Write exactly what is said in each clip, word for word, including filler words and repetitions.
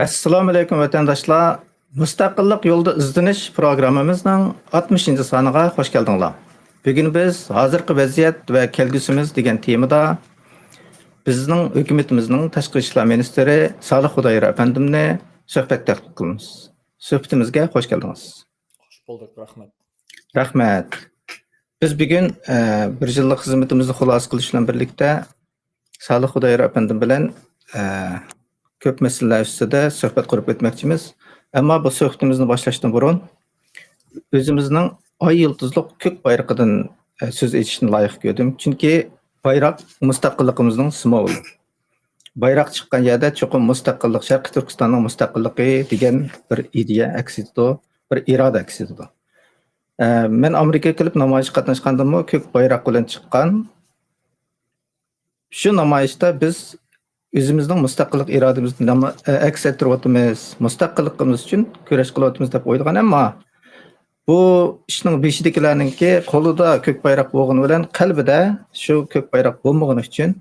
ئەسسالامۇئەلەيكۇم، ۋەتەنداشلار. مۇستەقىللىق يولىدا ئىزدىنىش پروگراممىمىزنىڭ ئاتمىشىنچى سانىغا خوش كەلدىڭلار. بۈگۈن بىز ھازىرقى ۋەزىيەت ۋە كەلگۈسىمىز دېگەن تېمىدا بىزنىڭ ھۆكۈمىتىمىزنىڭ تاشقى ئىشلار مىنىستىرى سالىھ خۇدايار ئەپەندىمنى سۆھبەتتە قىلىمىز. سۆھبىتىمىزگە خوش كەلدىڭىز. خوش بولدۇق، رەھمەت. رەھمەت. بىز بۈگۈن، ئە، بىر يىللىق خىزمىتىمىزنى خۇلاسە قىلىش بىلەن بىرلىكتە، سالىھ خۇدايار ئەپەندىم بىلەن، ئە، كۆپ مەسىلىلەر ئۈستىدە سۆھبەت قۇرۇپ ئۆتمەكچىمىز. ئەمما بۇ سۆھبىتىمىزنى باشلاشتىن بۇرۇن، ئۆزىمىزنىڭ ئاي يۇلتۇزلۇق كۆك بايرىقىدىن، ئە، سۆز ئېچىشنى لايىق كۆردۈم. چۈنكى بايراق مۇستەقىللىقىمىزنىڭ سىمۋولى. بايراق چىققان يەردە چوقۇم مۇستەقىللىق، شەرقىي تۈركىستاننىڭ مۇستەقىللىقى دېگەن بىر ئىدىيە ئەكس ئېتىدۇ، بىر ئىرادە ئەكس ئېتىدۇ. ئە، مەن ئامېرىكىغا كېلىپ نامايىشقا قاتناشقاندىمۇ كۆك بايراق بىلەن چىققان. شۇ نامايىشتا بىز ئۆزىمىزنىڭ مۇستەقىللىق ئىرادىمىزنى ناما-، ئە، ئەكس ئەتتۈرۈۋاتىمىز، مۇستەقىللىقىمىز ئۈچۈن كۈرەش قىلىۋاتىمىز دەپ ئويلىغان، ئەمما بۇ ئىشنىڭ بېشىدىكىلەرنىڭكى قولىدا كۆك بايراق بولغىنى بىلەن قەلبىدە شۇ كۆك بايراق بولمىغىنى ئۈچۈن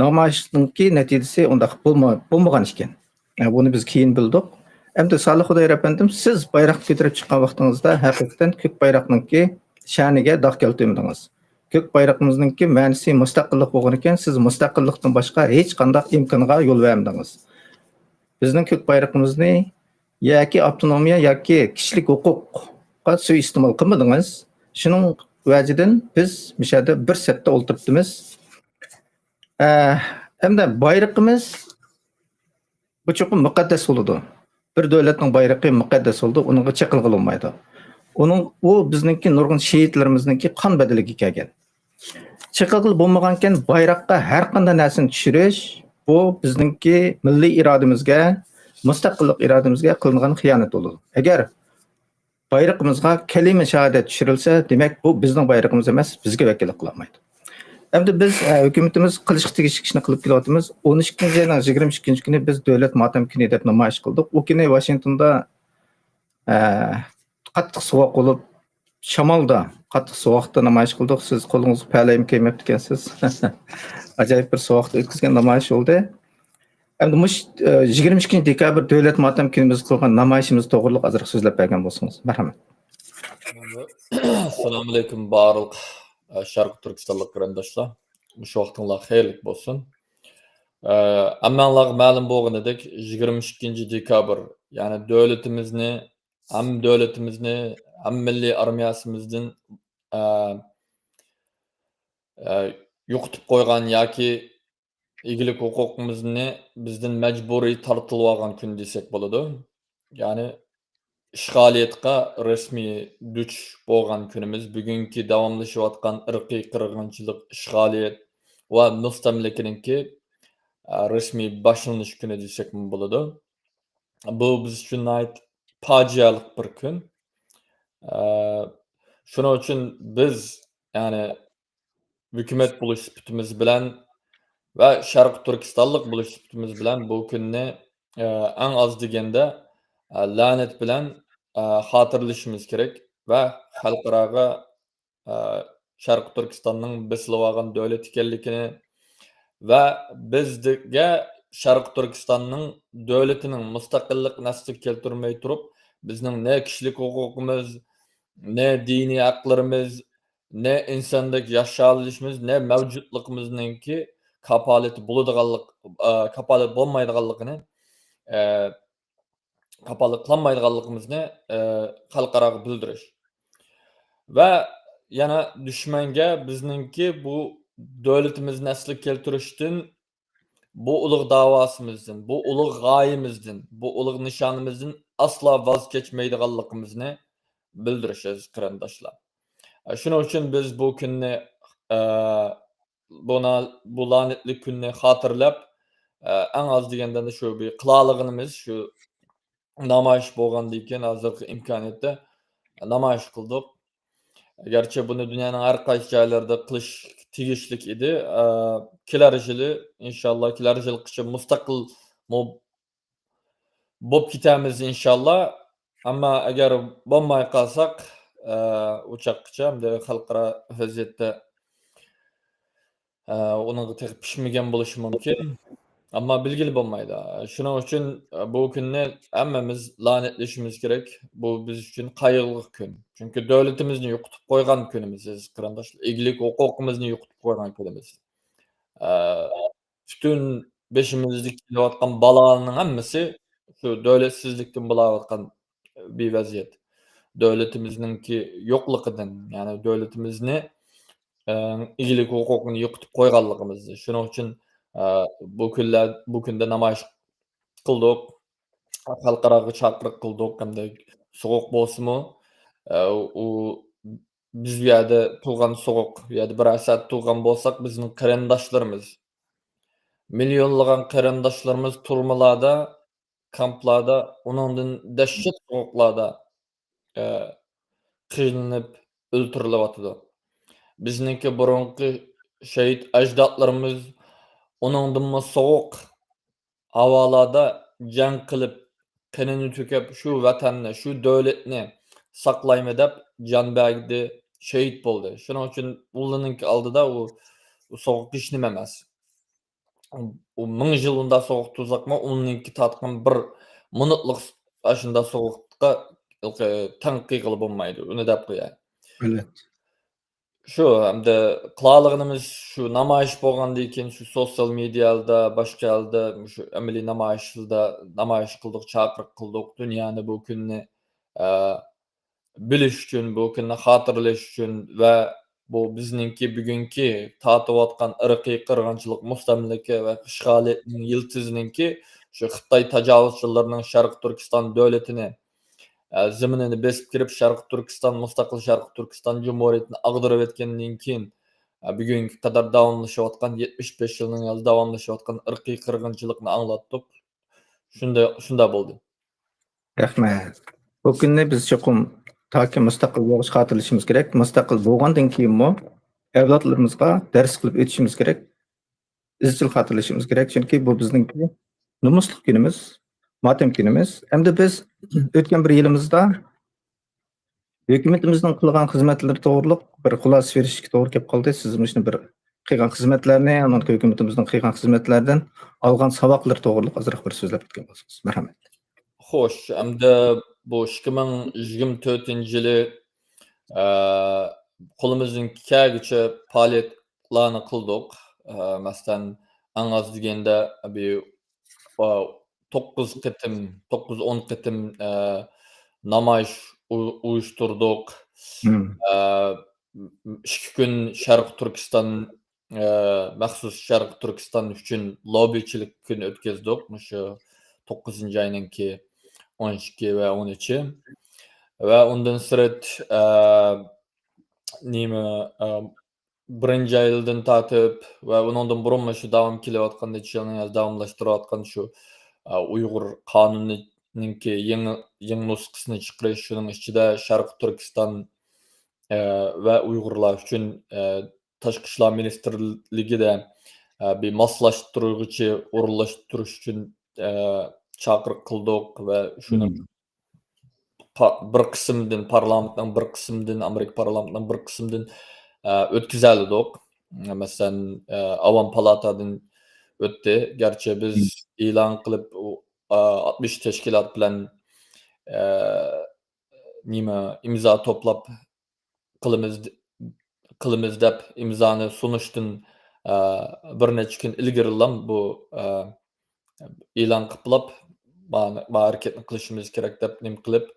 نامايىشنىڭكى نەتىجىسى ئۇنداق بولما-، بولمىغان ئىكەن. ئە، بۇنى بىز كېيىن بىلدۇق. ئەمدى سالىھ خۇدايار ئەپەندىم، سىز بايراقنى كۆتۈرۈپ چىققان ۋاقتىڭىزدا ھەقىقەتەن كۆك بايراقنىڭكى شەنىگە داغ كەلتۈرمىدىڭىز. كۆك بايرىقىمىزنىڭكى مەنىسى مۇستەقىللىق بولغىنىكەن، سىز مۇستەقىللىقتىن باشقا ھېچقانداق ئىمكانغا يول بەرمىدىڭىز. بىزنىڭ كۆك بايرىقىمىزنى ياكى ئاپتونومىيە ياكى كىشىلىك ھوقۇققا سۇيىئىستېمال قىلمىدىڭىز. شۇنىڭ ۋەجىدىن بىز مۇشۇ يەردە بىر سەپتە ئولتۇرۇپتىمىز. ئە، ئەمدى بايرىقىمىز بۇ چوقۇم مۇقەددەس بولىدۇ. بىر دۆلەتنىڭ بايرىقى مۇقەددەس بولىدۇ، ئۇنىڭغا چېقىلغىلى بولمايدۇ. ئۇنىڭ، ئۇ بىزنىڭكى نۇرغۇن شېھىتلىرىمىزنىڭكى قان بەدىلىگە كەلگەن. چېقىلغىلى بولمىغانكەن بايراققا ھەر قانداق نەرسىنى چۈشۈرۈش، بۇ بىزنىڭكى مىللىي ئىرادىمىزگە، مۇستەقىللىق ئىرادىمىزگە قىلىنغان خىيانەت بولىدۇ. ئەگەر بايرىقىمىزغا كەلىمە شاھادەت چۈشۈرۈلسە، دېمەك، بۇ بىزنىڭ بايرىقىمىز ئەمەس، بىزگە ۋەكىللىك قىلالمايدۇ. ئەمدى بىز، ئە، ھۆكۈمىتىمىز قىلىشقا تېگىشلىك ئىشنى قىلىپ كېلىۋاتىمىز. ئون ئىككىنچى ئاينىڭ يىگىرمە ئىككىنچى كۈنى بىز دۆلەت ماتەم كۈنى دەپ نامايىش قىلدۇق. ئۇ كۈنى ۋاشىنگتوندا، ئە، قاتتىق سوغۇق بولۇپ، شامالدا، قاتتىق سوغۇقتا نامايىش قىلدۇق. سىز قولىڭىزغا پەلەيمۇ كىيمەپتىكەنسىز. ئاجايىپ بىر سوغۇقتا ئۆتكۈزگەن نامايىش بولدى. ئەمدى مۇشۇ، ئە، يىگىرمە ئىككىنچى دېكابىر دۆلەت ماتەم كۈنىمىزگە قىلغان نامايىشىمىز توغرىلىق ئازراق سۆزلەپ بەرگەن بولسىڭىز. مەرھەمەت. ئەسسالامۇئەلەيكۇم بارلىق، ئە، شەرقىي تۈركىستانلىق قېرىنداشلار. مۇشۇ ۋاقتىڭلار خەيرلىك بولسۇن. ئە، ھەممەڭلارغا مەلۇم بولغىنىدەك، يىگىرمە ئىككىنچى دېكابىر، يەنى دۆلىتىمىزنى، ھەم دۆلىتىمىزنى، ھەم مىللىي ئارمىيەسىمىزدىن، ئە، ئە، يوقىتىپ قويغان ياكى ئىگىلىك ھوقۇقىمىزنى بىزدىن مەجبۇرىي تارتىلىۋالغان كۈن دېسەك بولىدۇ. يەنى ئىشغالىيەتقە رەسمىي دۇچ بولغان كۈنىمىز، بۈگۈنكى داۋاملىشىۋاتقان ئىرقىي قىرغىنچىلىق، ئىشغالىيەت ۋە مۇستەملىكىنىڭكى، ئە، رەسمىي باشلىنىش كۈنى دېسەكمۇ بولىدۇ. بۇ بىز ئۈچۈن ناھايىتى پاجىئەلىك بىر كۈن. ئە، شۇنىڭ ئۈچۈن بىز، يەنى ھۆكۈمەت بولۇش سۈپىتىمىز بىلەن ۋە شەرقىي تۈركىستانلىق بولۇش سۈپىتىمىز بىلەن بۇ كۈننى، ئە، ئەڭ ئاز دېگەندە، ئە، لەنەت بىلەن، ئە، خاتىرىلىشىمىز كېرەك ۋە خەلقئاراغا، ئە، شەرقىي تۈركىستاننىڭ بېسىلىۋالغان دۆلەت ئىكەنلىكىنى ۋە بىزگە شەرقىي تۈركىستاننىڭ دۆلىتىنىڭ مۇستەقىللىقىنى ئەسلىگە كەلتۈرمەي تۇرۇپ، بىزنىڭ نە كىشىلىك ھوقۇقىمىز، نە دىنىي ھەقلىرىمىز، نە ئىنساندەك ياشاۋېلىشىمىز، نە مەۋجۇتلۇقىمىزنىڭكى كاپالىتى بولىدىغانلىق، ئا، كاپالەت بولمايدىغانلىقىنى، ئە، كاپالەت قىلالمايدىغانلىقىمىزنى، ئە، خەلقئاراغا بىلدۈرۈش. ۋە يەنە دۈشمەنگە بىزنىڭكى بۇ دۆلىتىمىزنى ئەسلىگە كەلتۈرۈشتىن، بۇ ئۇلۇغ داۋاسىمىزدىن، بۇ ئۇلۇغ غايىمىزدىن، بۇ ئۇلۇغ نىشانىمىزدىن ئاسلا ۋاز كەچمەيدىغانلىقىمىزنى بىلدۈرۈش، ئەزىز قېرىنداشلار. ئە، شۇنىڭ ئۈچۈن بىز بۇ كۈننى، ئە، بۇ نا-، بۇ لەنەتلىك كۈننى خاتىرىلەپ، ئە، ئەڭ ئاز دېگەندە شۇ بىر قىلالىغىنىمىز، شۇ نامايىش بولغاندىن كېيىن ھازىرقى ئىمكانىيەتتە نامايىش قىلدۇق. گەرچە بۇنى دۇنيانىڭ ھەر قايسى جايلىرىدا قىلىش تېگىشلىك ئىدى. ئە، كېلەر يىلى، ئىنشاللا، كېلەر يىلغىچە مۇستەقىل مۇ-، بولۇپ كېتەرمىز، ئىنشاللا. ئەمما ئەگەر بولماي قالساق، ئە، ئۇ چاغقىچە ئەمدى خەلقئارا ۋەزىيەتتە، ئە، ئۇنىڭغا تېخى پىشمىگەن بولۇشى مۇمكىن. ئەمما بىلگىلى بولمايدۇ. شۇنىڭ ئۈچۈن، ئە، بۇ كۈننى ھەممىمىز لەنەتلىشىمىز كېرەك. بۇ بىز ئۈچۈن قايغۇلۇق كۈن. چۈنكى دۆلىتىمىزنى يوقىتىپ قويغان كۈنىمىز، ئەزىز قېرىنداشلار. ئىگىلىك ھوقۇقىمىزنى يوقىتىپ قويغان كۈنىمىز. ئە، پۈتۈن بېشىمىزدىكى كېلىۋاتقان بالانىڭ ھەممىسى شۇ دۆلەتسىزلىكتىن بولاۋاتقان بىر ۋەزىيەت. دۆلىتىمىزنىڭكى يوقلۇقىدىن، يەنى دۆلىتىمىزنى، ئە، ئىگىلىك ھوقۇقىنى يوقىتىپ قويغانلىقىمىزدىن. شۇنىڭ ئۈچۈن، ئە، بۇ كۈنلەر، بۇ كۈندە نامايىش قىلدۇق، خەلقئاراغا چاقىرىق قىلدۇق ھەمدە سوغۇق بولسىمۇ، ئە، ئۇ بىز بۇ يەردە تۇرغان سوغۇق، بۇ يەردە بىرەر سائەت تۇرغان بولساق، بىزنىڭ قېرىنداشلىرىمىز، مىليونلىغان قېرىنداشلىرىمىز تۈرمىلەردە، كامپلاردا، ئۇنىڭدىن دەھشەت سوغۇقلاردا، ئە، قىينىلىپ ئۆلتۈرۈلۈۋاتىدۇ. بىزنىڭكى بۇرۇنقى شېھىت ئەجدادلىرىمىز ئۇنىڭدىنمۇ سوغۇق ھاۋالاردا جەڭ قىلىپ، قېنىنى تۆكۈپ، شۇ ۋەتەننى، شۇ دۆلەتنى ساقلايمەن دەپ جان بەردى، شېھىت بولدى. شۇنىڭ ئۈچۈن ئۇلارنىڭكى ئالدىدا ئۇ، ئۇ سوغۇق ھېچنېمە ئەمەس. ئۇ مىڭ يىل ئۇنداق سوغۇق تۇرساقمۇ، ئۇنىڭكى تارتقان بىر مىنۇتلۇق ئاشۇنداق سوغۇققا تەڭ قىلغىلى بولمايدۇ، ئۇنى دەپ قوياي. ئەلۋەتتە. شۇ، ئەمدى قىلالىغىنىمىز شۇ، نامايىش بولغاندىن كېيىن شۇ سوتسىيال مېدىيادا، باشقا يەردە مۇشۇ ئەمەلىي نامايىشلاردا نامايىش قىلدۇق، چاقىرىق قىلدۇق، دۇنيانى بۇ كۈننى، ئە، بىلىش ئۈچۈن، بۇ كۈننى خاتىرىلەش ئۈچۈن ۋە بۇ بىزنىڭكى بۈگۈنكى تارتىۋاتقان ئىرقىي قىرغىنچىلىق، مۇستەملىكە ۋە ئىشغالىيەتنىڭ يىلتىزىنىڭكى شۇ خىتاي تاجاۋۇزچىلىرىنىڭ شەرقىي تۈركىستان دۆلىتىنى، ئە، زېمىنىنى بېسىپ كىرىپ، شەرقىي تۈركىستان، مۇستەقىل شەرقىي تۈركىستان جۇمھۇرىيىتىنى ئاغدۇرۇۋەتكەندىن كېيىن، ئە، بۈگۈنگە قەدەر داۋاملىشىۋاتقان، يەتمىش بەش يىلنىڭ يازى داۋاملىشىۋاتقان ئىرقىي قىرغىنچىلىقنى ئاڭلاتتۇق. شۇنداق، شۇنداق بولدى. رەھمەت. بۇ كۈننى بىز چوقۇم تاكى مۇستەقىل بولغۇچە خاتىرىلىشىمىز كېرەك. مۇستەقىل بولغاندىن كېيىنمۇ ئەۋلادلىرىمىزغا دەرس قىلىپ ئۆتۈشىمىز كېرەك. ئىزچىل خاتىرىلىشىمىز كېرەك. چۈنكى بۇ بىزنىڭكى نومۇسلۇق كۈنىمىز، ماتەم كۈنىمىز. ئەمدى بىز ئۆتكەن بىر يىلىمىزدا ھۆكۈمىتىمىزنىڭ قىلغان خىزمەتلىرى توغرۇلۇق بىر خۇلاسە بېرىشكە توغرا كېلىپ قالدى. سىز مۇشۇنى بىر قىلغان خىزمەتلەرنى، ئاندىن ھۆكۈمىتىمىزنىڭ قىلغان خىزمەتلەردىن ئالغان ساۋاقلىرى توغرۇلۇق ئازراق بىر سۆزلەپ ئۆتكەن بولسىڭىز. مەرھەمەت. خوش، ئەمدى بۇ ئىككى مىڭ يىگىرمە تۆتىنچى يىلى، ئە، قولىمىزدىن كەلگىچە پائالىيەتلەرنى قىلدۇق. ئە، مەسىلەن، ئەڭ ئاز دېگەندە بىر، ئە، توققۇز قېتىم، توققۇز ئون قېتىم، ئە، نامايىش ئۇ-، ئۇيۇشتۇردۇق. مم. ئە، ئىككى كۈن شەرقىي تۈركىستان، ئە، مەخسۇس شەرقىي تۈركىستان ئۈچۈن لوببىچىلىك كۈنى ئۆتكۈزدۇق. مۇشۇ توققۇزىنچى ئاينىڭكى ئون ئىككى ۋە ئون ئۈچى. ۋە ئۇندىن سىرت، ئە، نېمە، ئە، بىرىنچى ئايلىدىن تارتىپ ۋە ئۇنىڭدىن بۇرۇنمۇ شۇ داۋام كېلىۋاتقان، نەچچە يىلنى داۋاملاشتۇرۇۋاتقان شۇ، ئە، ئۇيغۇر قانۇنىنىڭكى يېڭى، يېڭى نۇسخىسىنى چىقىرىش، شۇنىڭ ئىچىدە شەرقىي تۈركىستان، ئە، ۋە ئۇيغۇرلار ئۈچۈن، ئە، تاشقى ئىشلار مىنىستىرلىكىدە، ئە، بىر ماسلاشتۇرغۇچى ئورۇنلاشتۇرۇش ئۈچۈن، ئە، چاقىرىق قىلدۇق ۋە شۇنىڭ مم. پا-، بىر قىسىمدىن، پارلامېنتنىڭ بىر قىسمىدىن، ئامېرىكا پارلامېنتىنىڭ بىر قىسمىدىن، ئە، ئۆتكۈزەلىدۇق. مەسىلەن، ئە، ئاۋام پالاتادىن ئۆتتى. گەرچە بىز مم. ئېلان قىلىپ، ئۇ، ئە، ئاتمىش تەشكىلات بىلەن، ئە، نېمە، ئىمزا توپلاپ، قىلىمىز، قىلىمىز دەپ ئىمزانى سۇنۇشتىن، ئە، بىر نەچچە كۈن ئىلگىرىلا بۇ، ئە، ئېلان قىلىپ، بۇ، بۇ ھەرىكەتنى قىلىشىمىز كېرەك دەپ نېمە قىلىپ،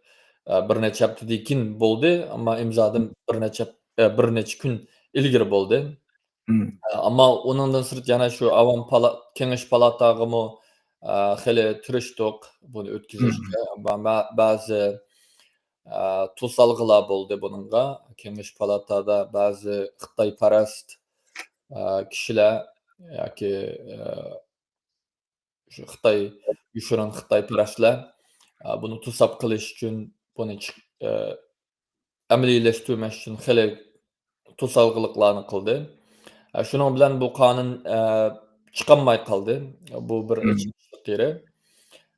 ئە، بىر نەچچە ھەپتىدىن كېيىن بولدى، ئەمما ئىمزادىن بىر نەچچە، ئە، بىر نەچچە كۈن ئىلگىرى بولدى. مم. ئە، ئەمما ئۇنىڭدىن سىرت يەنە شۇ ئاۋام پالا-، كېڭەش پالاتاغىمۇ، ئە، خېلى تىرىشتۇق بۇنى ئۆتكۈزۈشكە. مم. بە-، بە-، بەزى، ئە، توسالغۇلار بولدى بۇنىڭغا. كېڭەش پالاتادا بەزى خىتايپەرەس، ئە، كىشىلەر ياكى، ئە، شۇ خىتاي، يوشۇرۇن خىتايپەرەسلەر، ئە، بۇنى توساپ قىلىش ئۈچۈن، بۇنى چىق-، ئە، ئەمەلىيلەشتۈرمەس ئۈچۈن خېلى توسالغۇلۇقلارنى قىلدى. ئە، شۇنىڭ بىلەن بۇ قانۇن، ئە، چىقالماي قالدى. بۇ بىر مم. ئېچىنىشلىق يېرى.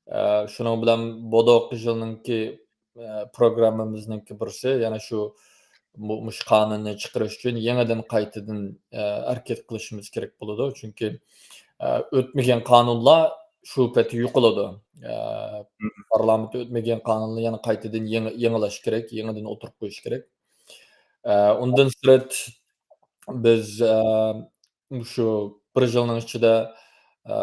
ئە، شۇنىڭ بىلەن بودۇ قىژىلنىڭكى، ئە، پروگراممىمىزنىڭكى بىرسى، يەنە شۇ، مۇ-، مۇشۇ قانۇننى چىقىرىش ئۈچۈن يېڭىدىن قايتىدىن، ئە، ھەرىكەت قىلىشىمىز كېرەك بولىدۇ. چۈنكى، ئە، ئۆتمىگەن قانۇنلار شۇ پېتى يوقىلىدۇ. ئە، پارلامېنتتا ئۆتمىگەن قانۇنلار يەنە قايتىدىن يېڭى، يېڭىلاش كېرەك، يېڭىدىن ئوتتۇرىغا قويۇش كېرەك. ئە، ئۇندىن سىرت، بىز، ئە، مۇشۇ بىر يىلنىڭ ئىچىدە، ئە،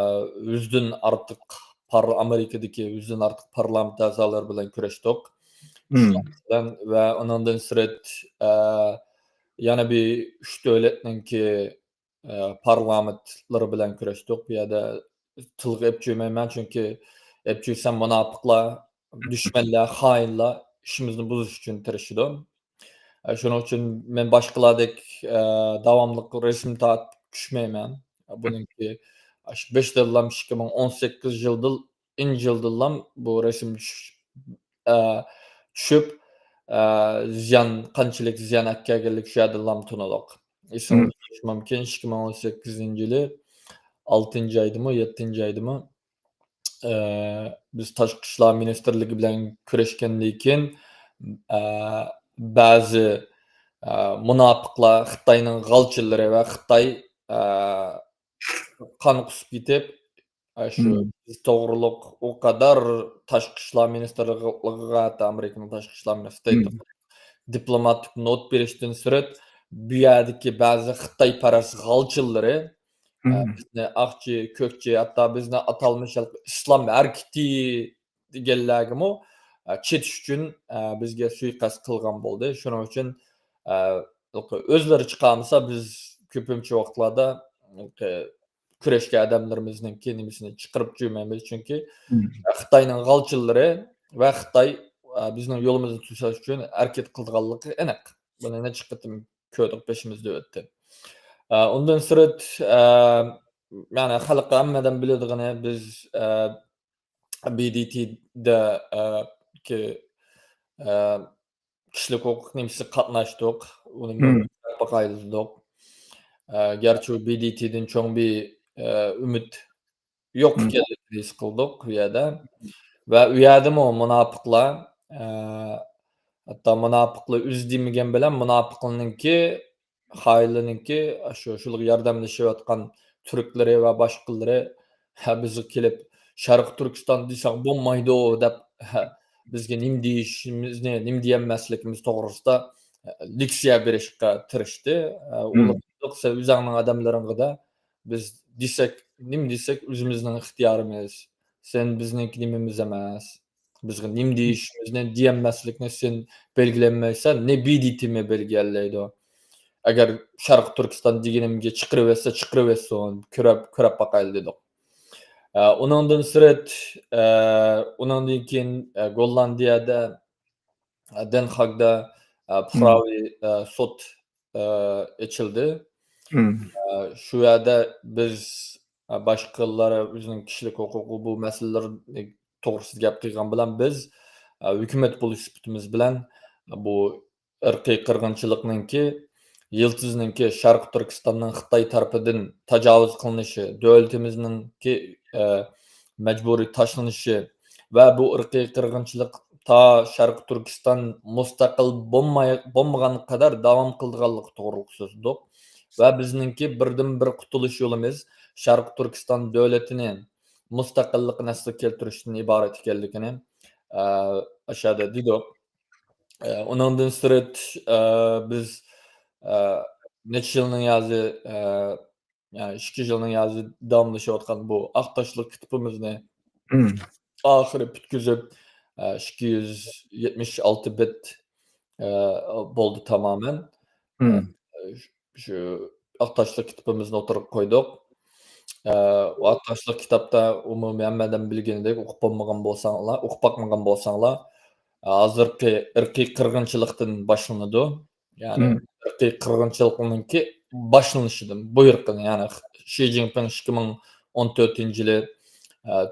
يۈزدىن ئارتۇق پار-، ئامېرىكىدىكى يۈزدىن ئارتۇق پارلامېنت ئەزالىرى بىلەن كۆرۈشتۇق. مم. شۇنىڭ بىلەن ۋە ئۇنىڭدىن سىرت، ئە، يەنە بىر ئۈچ دۆلەتنىڭكى، ئە، پارلامېنتلىرى بىلەن كۆرۈشتۇق. بۇ يەردە تىلغا ئېلىپ چۈشمەيمەن، چۈنكى ئېلىپ چۈشسەم مۇناپىقلار، دۈشمەنلەر، خائىنلار ئىشىمىزنى بۇزۇش ئۈچۈن تىرىشىدۇ. ئە، شۇنىڭ ئۈچۈن مەن باشقىلاردەك، ئە، داۋاملىق رەسىم تارتىپ چۈشمەيمەن. بۇنىڭكى ئاشۇ بېشىدىنلام ئىككى مىڭ ئون سەككىز يىلدىن، يىلدىنلام بۇ رەسىم چۈش-، ئە، چۈشۈپ، ئە، زىيان، قانچىلىك زىيان ئەكەلگەنلىكى شۇ يەردىنلام تونۇلۇق. ئېسىڭىزدە بولۇشى مۇمكىن، ئىككى مىڭ ئون سەككىزىنچى يىلى ئالتىنچى ئايدىمۇ، يەتتىنچى ئايدىمۇ، ئە، بىز تاشقى ئىشلار مىنىستىرلىكى بىلەن كۆرۈشكەندىن كېيىن، ئە، بەزى، ئە، مۇناپىقلار، خىتاينىڭ غالچىلىرى ۋە خىتاي، ئە، قان قۇسۇپ كېتىپ، ئە، شۇ بىز توغرۇلۇق ئۇ قەدەر تاشقى ئىشلار مىنىستىرلىقىغا، ھەتتا ئامېرىكىنىڭ تاشقى ئىشلار مىنىستىرى دىپلوماتىك نوت بېرىشتىن سىرت، بۇ يەردىكى بەزى خىتايپەرەس غالچىلىرى، ئە، بىزنى ئاقچى، كۆكچى، ھەتتا بىزنى ئاتالمىش ئىسلام ھەرىكىتى دېگەنلەرگىمۇ، ئە، چېتىش ئۈچۈن، ئە، بىزگە سۇيىقەست قىلغان بولدى. شۇنىڭ ئۈچۈن، ئە، ئۆزلىرى چىقارمىسا، بىز كۆپىنچە ۋاقىتلاردا، ئە، كۈرەشكەن ئادەملىرىمىزنىڭكى نېمىسىنى چىقىرىپ جۈرمەيمىز. چۈنكى، ئە، خىتاينىڭ غالچىلىرى ۋە خىتاي، ئە، بىزنىڭ يولىمىزنى توساش ئۈچۈن ھەرىكەت قىلىدىغانلىقى ئېنىق. بۇنى نەچچە قېتىم كۆردۇق، بېشىمىزدا ئۆتتى. ئە، ئۇندىن سىرت، ئە، يەنى خەلق ھەممە ئادەم بىلىدىغىنى، بىز، ئە، بى دى تىدە، ئە، كى-، ئە، كىشىلىك ھوقۇق نېمىسىگە قاتناشتۇق. ئۇنى باقايلى دېدۇق. ئە، گەرچە ئۇ بى دى تىدىن چوڭ بىر، ئە، ئۈمىد يوق ئىكەنلىكىنى ھېس قىلدۇق ئۇ يەردە. ۋە ئۇ يەردىمۇ مۇناپىقلار، ئە، ھەتتا مۇناپىقلار ئۆزى دېمىگەن بىلەن مۇناپىقلارنىڭكى، خائىنلارنىڭكى، شۇ، شۇلارغا ياردەملىشىۋاتقان تۈركلىرى ۋە باشقىلىرى، ھە، بىزگە كېلىپ، «شەرقىي تۈركىستان دېسەڭ بولمايدۇ» دەپ، ھە، بىزگە نېمە دېيىشىمىزنى، نېمە دېيەلمەسلىكىمىز توغرىسىدا، ھە، لېكسىيە بېرىشكە تىرىشتى. ھە، ئۇلار، «سەن ئۆزۈڭنىڭ ئادەملىرىڭغا دە، بىز دېسەك، نېمە دېسەك، ئۆزىمىزنىڭ ئىختىيارىمىز. سەن بىزنىڭكى نېمىمىز ئەمەس. بىزگە نېمە دېيىشىمىزنى، دېيەلمەسلىكنى سەن بەلگىلەنمەيسەن، نە بى دى تىمۇ بەلگىلەنمەيدۇ. ئەگەر شەرقىي تۈركىستان دېگىنىمگە چىقىرىۋەتسە، چىقىرىۋەتسۇن. كۆرۈپ، كۆرۈپ باقايلى» دېدۇق. ئە، ئۇنىڭدىن سىرت، ئە، ئۇنىڭدىن كېيىن، ئە، گوللاندىيەدە، ئە، دەن خاگدا، ئە، پۇقراۋى، ئە، سوت، ئە، ئېچىلدى. ئە، شۇ يەردە بىز، ئە، باشقىلار ئۆزىنىڭ كىشىلىك ھوقۇقى، بۇ مەسىلىلەر توغرىسىدا گەپ قىلغان بىلەن بىز، ئە، ھۆكۈمەت بولۇش سۈپىتىمىز بىلەن بۇ ئىرقىي قىرغىنچىلىقنىڭكى، يىلتىزنىڭكى شەرقىي تۈركىستاننىڭ خىتاي تەرىپىدىن تاجاۋۇز قىلىنىشى، دۆلىتىمىزنىڭكى، ئە، مەجبۇرىي تاشلىنىشى ۋە بۇ ئىرقىي قىرغىنچىلىق تا شەرقىي تۈركىستان مۇستەقىل بولماي، بولمىغان قەدەر داۋام قىلىدىغانلىقى توغرۇلۇق سۆزلىدۇق. ۋە بىزنىڭكى بىردىنبىر قۇتۇلۇش يولىمىز شەرقىي تۈركىستان دۆلىتىنى مۇستەقىللىقىنى ئەسلىگە كەلتۈرۈشتىن ئىبارەت ئىكەنلىكىنى، ئە، ئاشۇ يەردە دېدۇق. ئە، ئۇنىڭدىن سىرت، ئە، بىز، ئە، نەچچە يىلنىڭ يازى، ئە، يەنى ئىككى يىلنىڭ يازى داۋاملىشىۋاتقان بۇ ئاق تاشلىق كىتابىمىزنى ئاخىرى پۈتكۈزۈپ، ئە، ئىككى يۈز يەتمىش ئالتە بېت، ئە، بولدى تامامەن. ئە، شۇ ئاق تاشلىق كىتابىمىزنى ئوتتۇرىغا قويدۇق. ئە، ئۇ ئاق تاشلىق كىتابتا ئومۇمىي ھەممە ئادەم بىلگىنىدەك، ئوقۇپ بولمىغان بولساڭلار، ئوقۇپ باقمىغان بولساڭلار، ھازىرقى ئىرقىي قىرغىنچىلىقتىن باشلىنىدۇ. يەنى ئىرقىي قىرغىنچىلىقنىڭكى باشلىنىشىدىن بۇيرۇقىنى، يەنى شى جىنپىڭ ئىككى مىڭ ئون تۆتىنچى يىلى، ئە،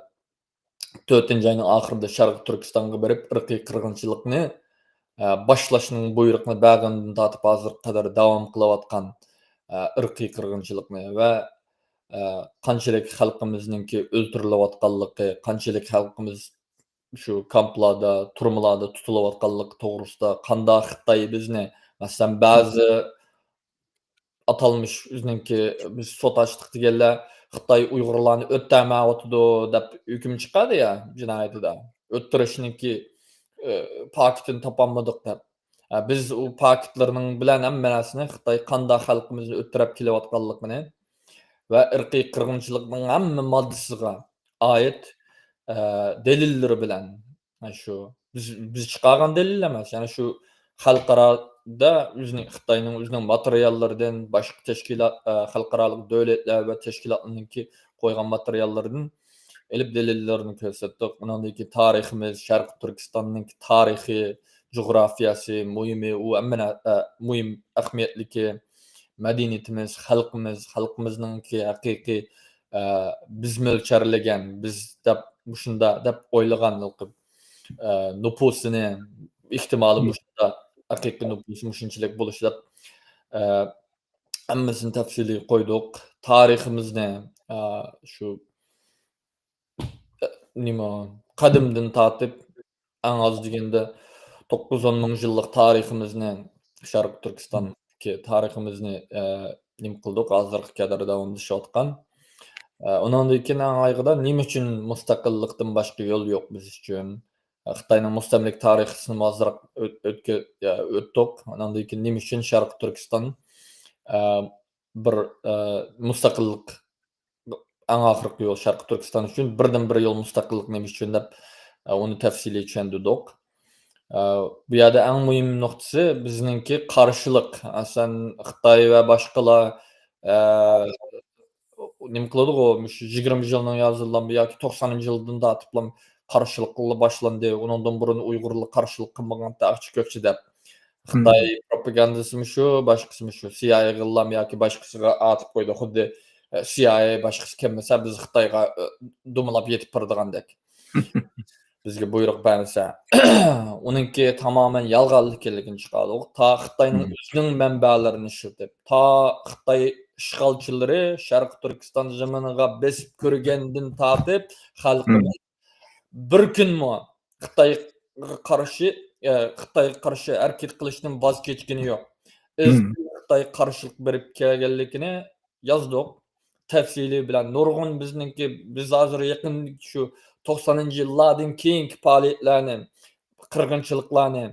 تۆتىنچى ئاينىڭ ئاخىرىدا شەرقىي تۈركىستانغا بېرىپ، ئىرقىي قىرغىنچىلىقنى، ئە، باشلاشنىڭ بۇيرۇقىنى بەرگەندىن تارتىپ ھازىرغا قەدەر داۋام قىلىۋاتقان، ئە، ئىرقىي قىرغىنچىلىقنى ۋە، ئە، قانچىلىك خەلقىمىزنىڭكى ئۆلتۈرۈلۈۋاتقانلىقى، قانچىلىك خەلقىمىز شۇ كامپلاردا، تۈرمىلاردا تۇتۇلۇۋاتقانلىقى توغرىسىدا، قانداق خىتاي بىزنى، مەسىلەن، بەزى ئاتالمىش ئۆزىنىڭكى، بىز سوت ئاچتۇق دېگەنلەر، خىتاي ئۇيغۇرلارنى ئۆتتۈرمەيۋاتىدۇ دەپ ھۆكۈم چىقاردى يا جىنايىتىدا. ئۆتتۈرۈشنىڭكى، ئە، پاكىتىنى تاپالمىدۇق دەپ. ئە، بىز ئۇ پاكىتلىرىنىڭ بىلەن ھەممە نەرسىنى خىتاي قانداق خەلقىمىزنى ئۆتتۈرۈپ كېلىۋاتقانلىقىنى ۋە ئىرقىي قىرغىنچىلىقنىڭ ھەممە ماددىسىغا ئائىت، ئە، دەلىللىرى بىلەن، ئە، شۇ بىز، بىز چىقارغان دەلىل ئەمەس، يەنى شۇ خەلقئارادا ئۆزىنىڭ، خىتاينىڭ ئۆزىنىڭ ماتېرىياللىرىدىن، باشقا تەشكىلات، ئە، خەلقئارالىق دۆلەتلەر ۋە تەشكىلاتلارنىڭكى قويغان ماتېرىياللىرىدىن ئېلىپ دەلىللەرنى كۆرسەتتۇق. ئۇنىڭدىن كېيىن تارىخىمىز، شەرقىي تۈركىستاننىڭكى تارىخى، جۇغراپىيەسى، مۇھىمى، ئۇ ھەممە نە-، ئە، مۇھىم ئەھمىيەتلىكى، مەدەنىيىتىمىز، خەلقىمىز، خەلقىمىزنىڭكى ھەقىقىي، ئە، بىز مۆلچەرلىگەن، بىز دەپ، مۇشۇنداق دەپ ئويلىغان، ئە، نوپۇسىنى، ئېھتىمالى مۇشۇنداق، ھەقىقىي نوپۇسى مۇشۇنچىلىك بولۇشى دەپ، ئە، ھەممىسىنى تەپسىلىي قويدۇق. تارىخىمىزنى، ئە، شۇ، ئە، نېمە، قەدىمدىن تارتىپ، ئەڭ ئاز دېگەندە توققۇز ئون مىڭ يىللىق تارىخىمىزنى، شەرقىي تۈركىستاندىكى تارىخىمىزنى، ئە، نېمە قىلدۇق، ھازىرغا قەدەر داۋاملىشىۋاتقان. ئە، ئۇنىڭدىن كېيىن ئەڭ ئاخىرىدا نېمە ئۈچۈن مۇستەقىللىقتىن باشقا يول يوق بىز ئۈچۈن؟ خىتاينىڭ مۇستەملىكە تارىخىسىنى ئازراق ئۆت-، ئۆتكە-، ئۆتتۇق. ئاندىن كېيىن نېمە ئۈچۈن شەرقىي تۈركىستان، ئە، بىر، ئە، مۇستەقىللىق ئەڭ ئاخىرقى يول شەرقىي تۈركىستان ئۈچۈن، بىردىنبىر يول مۇستەقىللىق نېمە ئۈچۈن دەپ، ئە، ئۇنى تەپسىلىي چۈشەندۈردۇق. ئە، بۇ يەردە ئەڭ مۇھىم نۇقتىسى بىزنىڭكى قارشىلىق. ئەسلەن خىتاي ۋە باشقىلار، ئە، نېمە قىلىدىغۇ، مۇشۇ يىگىرمە يىلنىڭ يازىدىلا ياكى توقسانىنچى يىلدىن تارتىپلا قارشىلىقلا باشلاندى. ئۇنىڭدىن بۇرۇن ئۇيغۇرلار قارشىلىق قىلمىغانتى ئاقچى كۆكچى دەپ. خىتاي پروپاگاندىسىمۇ شۇ، باشقىسىمۇ شۇ. سىئايئېغىلا ياكى باشقىسىغا ئاتىپ قويدى. خۇددى، ئە، سىئايئې باشقىسى كەلمىسە، بىز خىتايغا، ئە، دومىلاپ يېتىپ بارىدىغاندەك. بىزگە بۇيرۇق بەرمىسە. ئۇنىڭكى تامامەن يالغان ئىكەنلىكىنى چىقاردۇق. تا خىتاينىڭ ئۆزىنىڭ مەنبەلىرىنى ئىشلىتىپ، تا خىتاي ئىشغالچىلىرى شەرقىي تۈركىستان زېمىنىغا بېسىپ كىرگەندىن تارتىپ، خەلقىمىز بىر كۈنمۇ خىتايغا قارشى، ئە، خىتايغا قارشى ھەرىكەت قىلىشتىن ۋاز كەچكىنى يوق. ئىزچىل خىتايغا قارشىلىق بېرىپ كەلگەنلىكىنى يازدۇق. تەپسىلىي بىلەن نۇرغۇن بىزنىڭكى، بىز ھازىر يېقىن شۇ توقسانىنچى يىللاردىن كېيىنكى پائالىيەتلەرنى، قىرغىنچىلىقلارنى،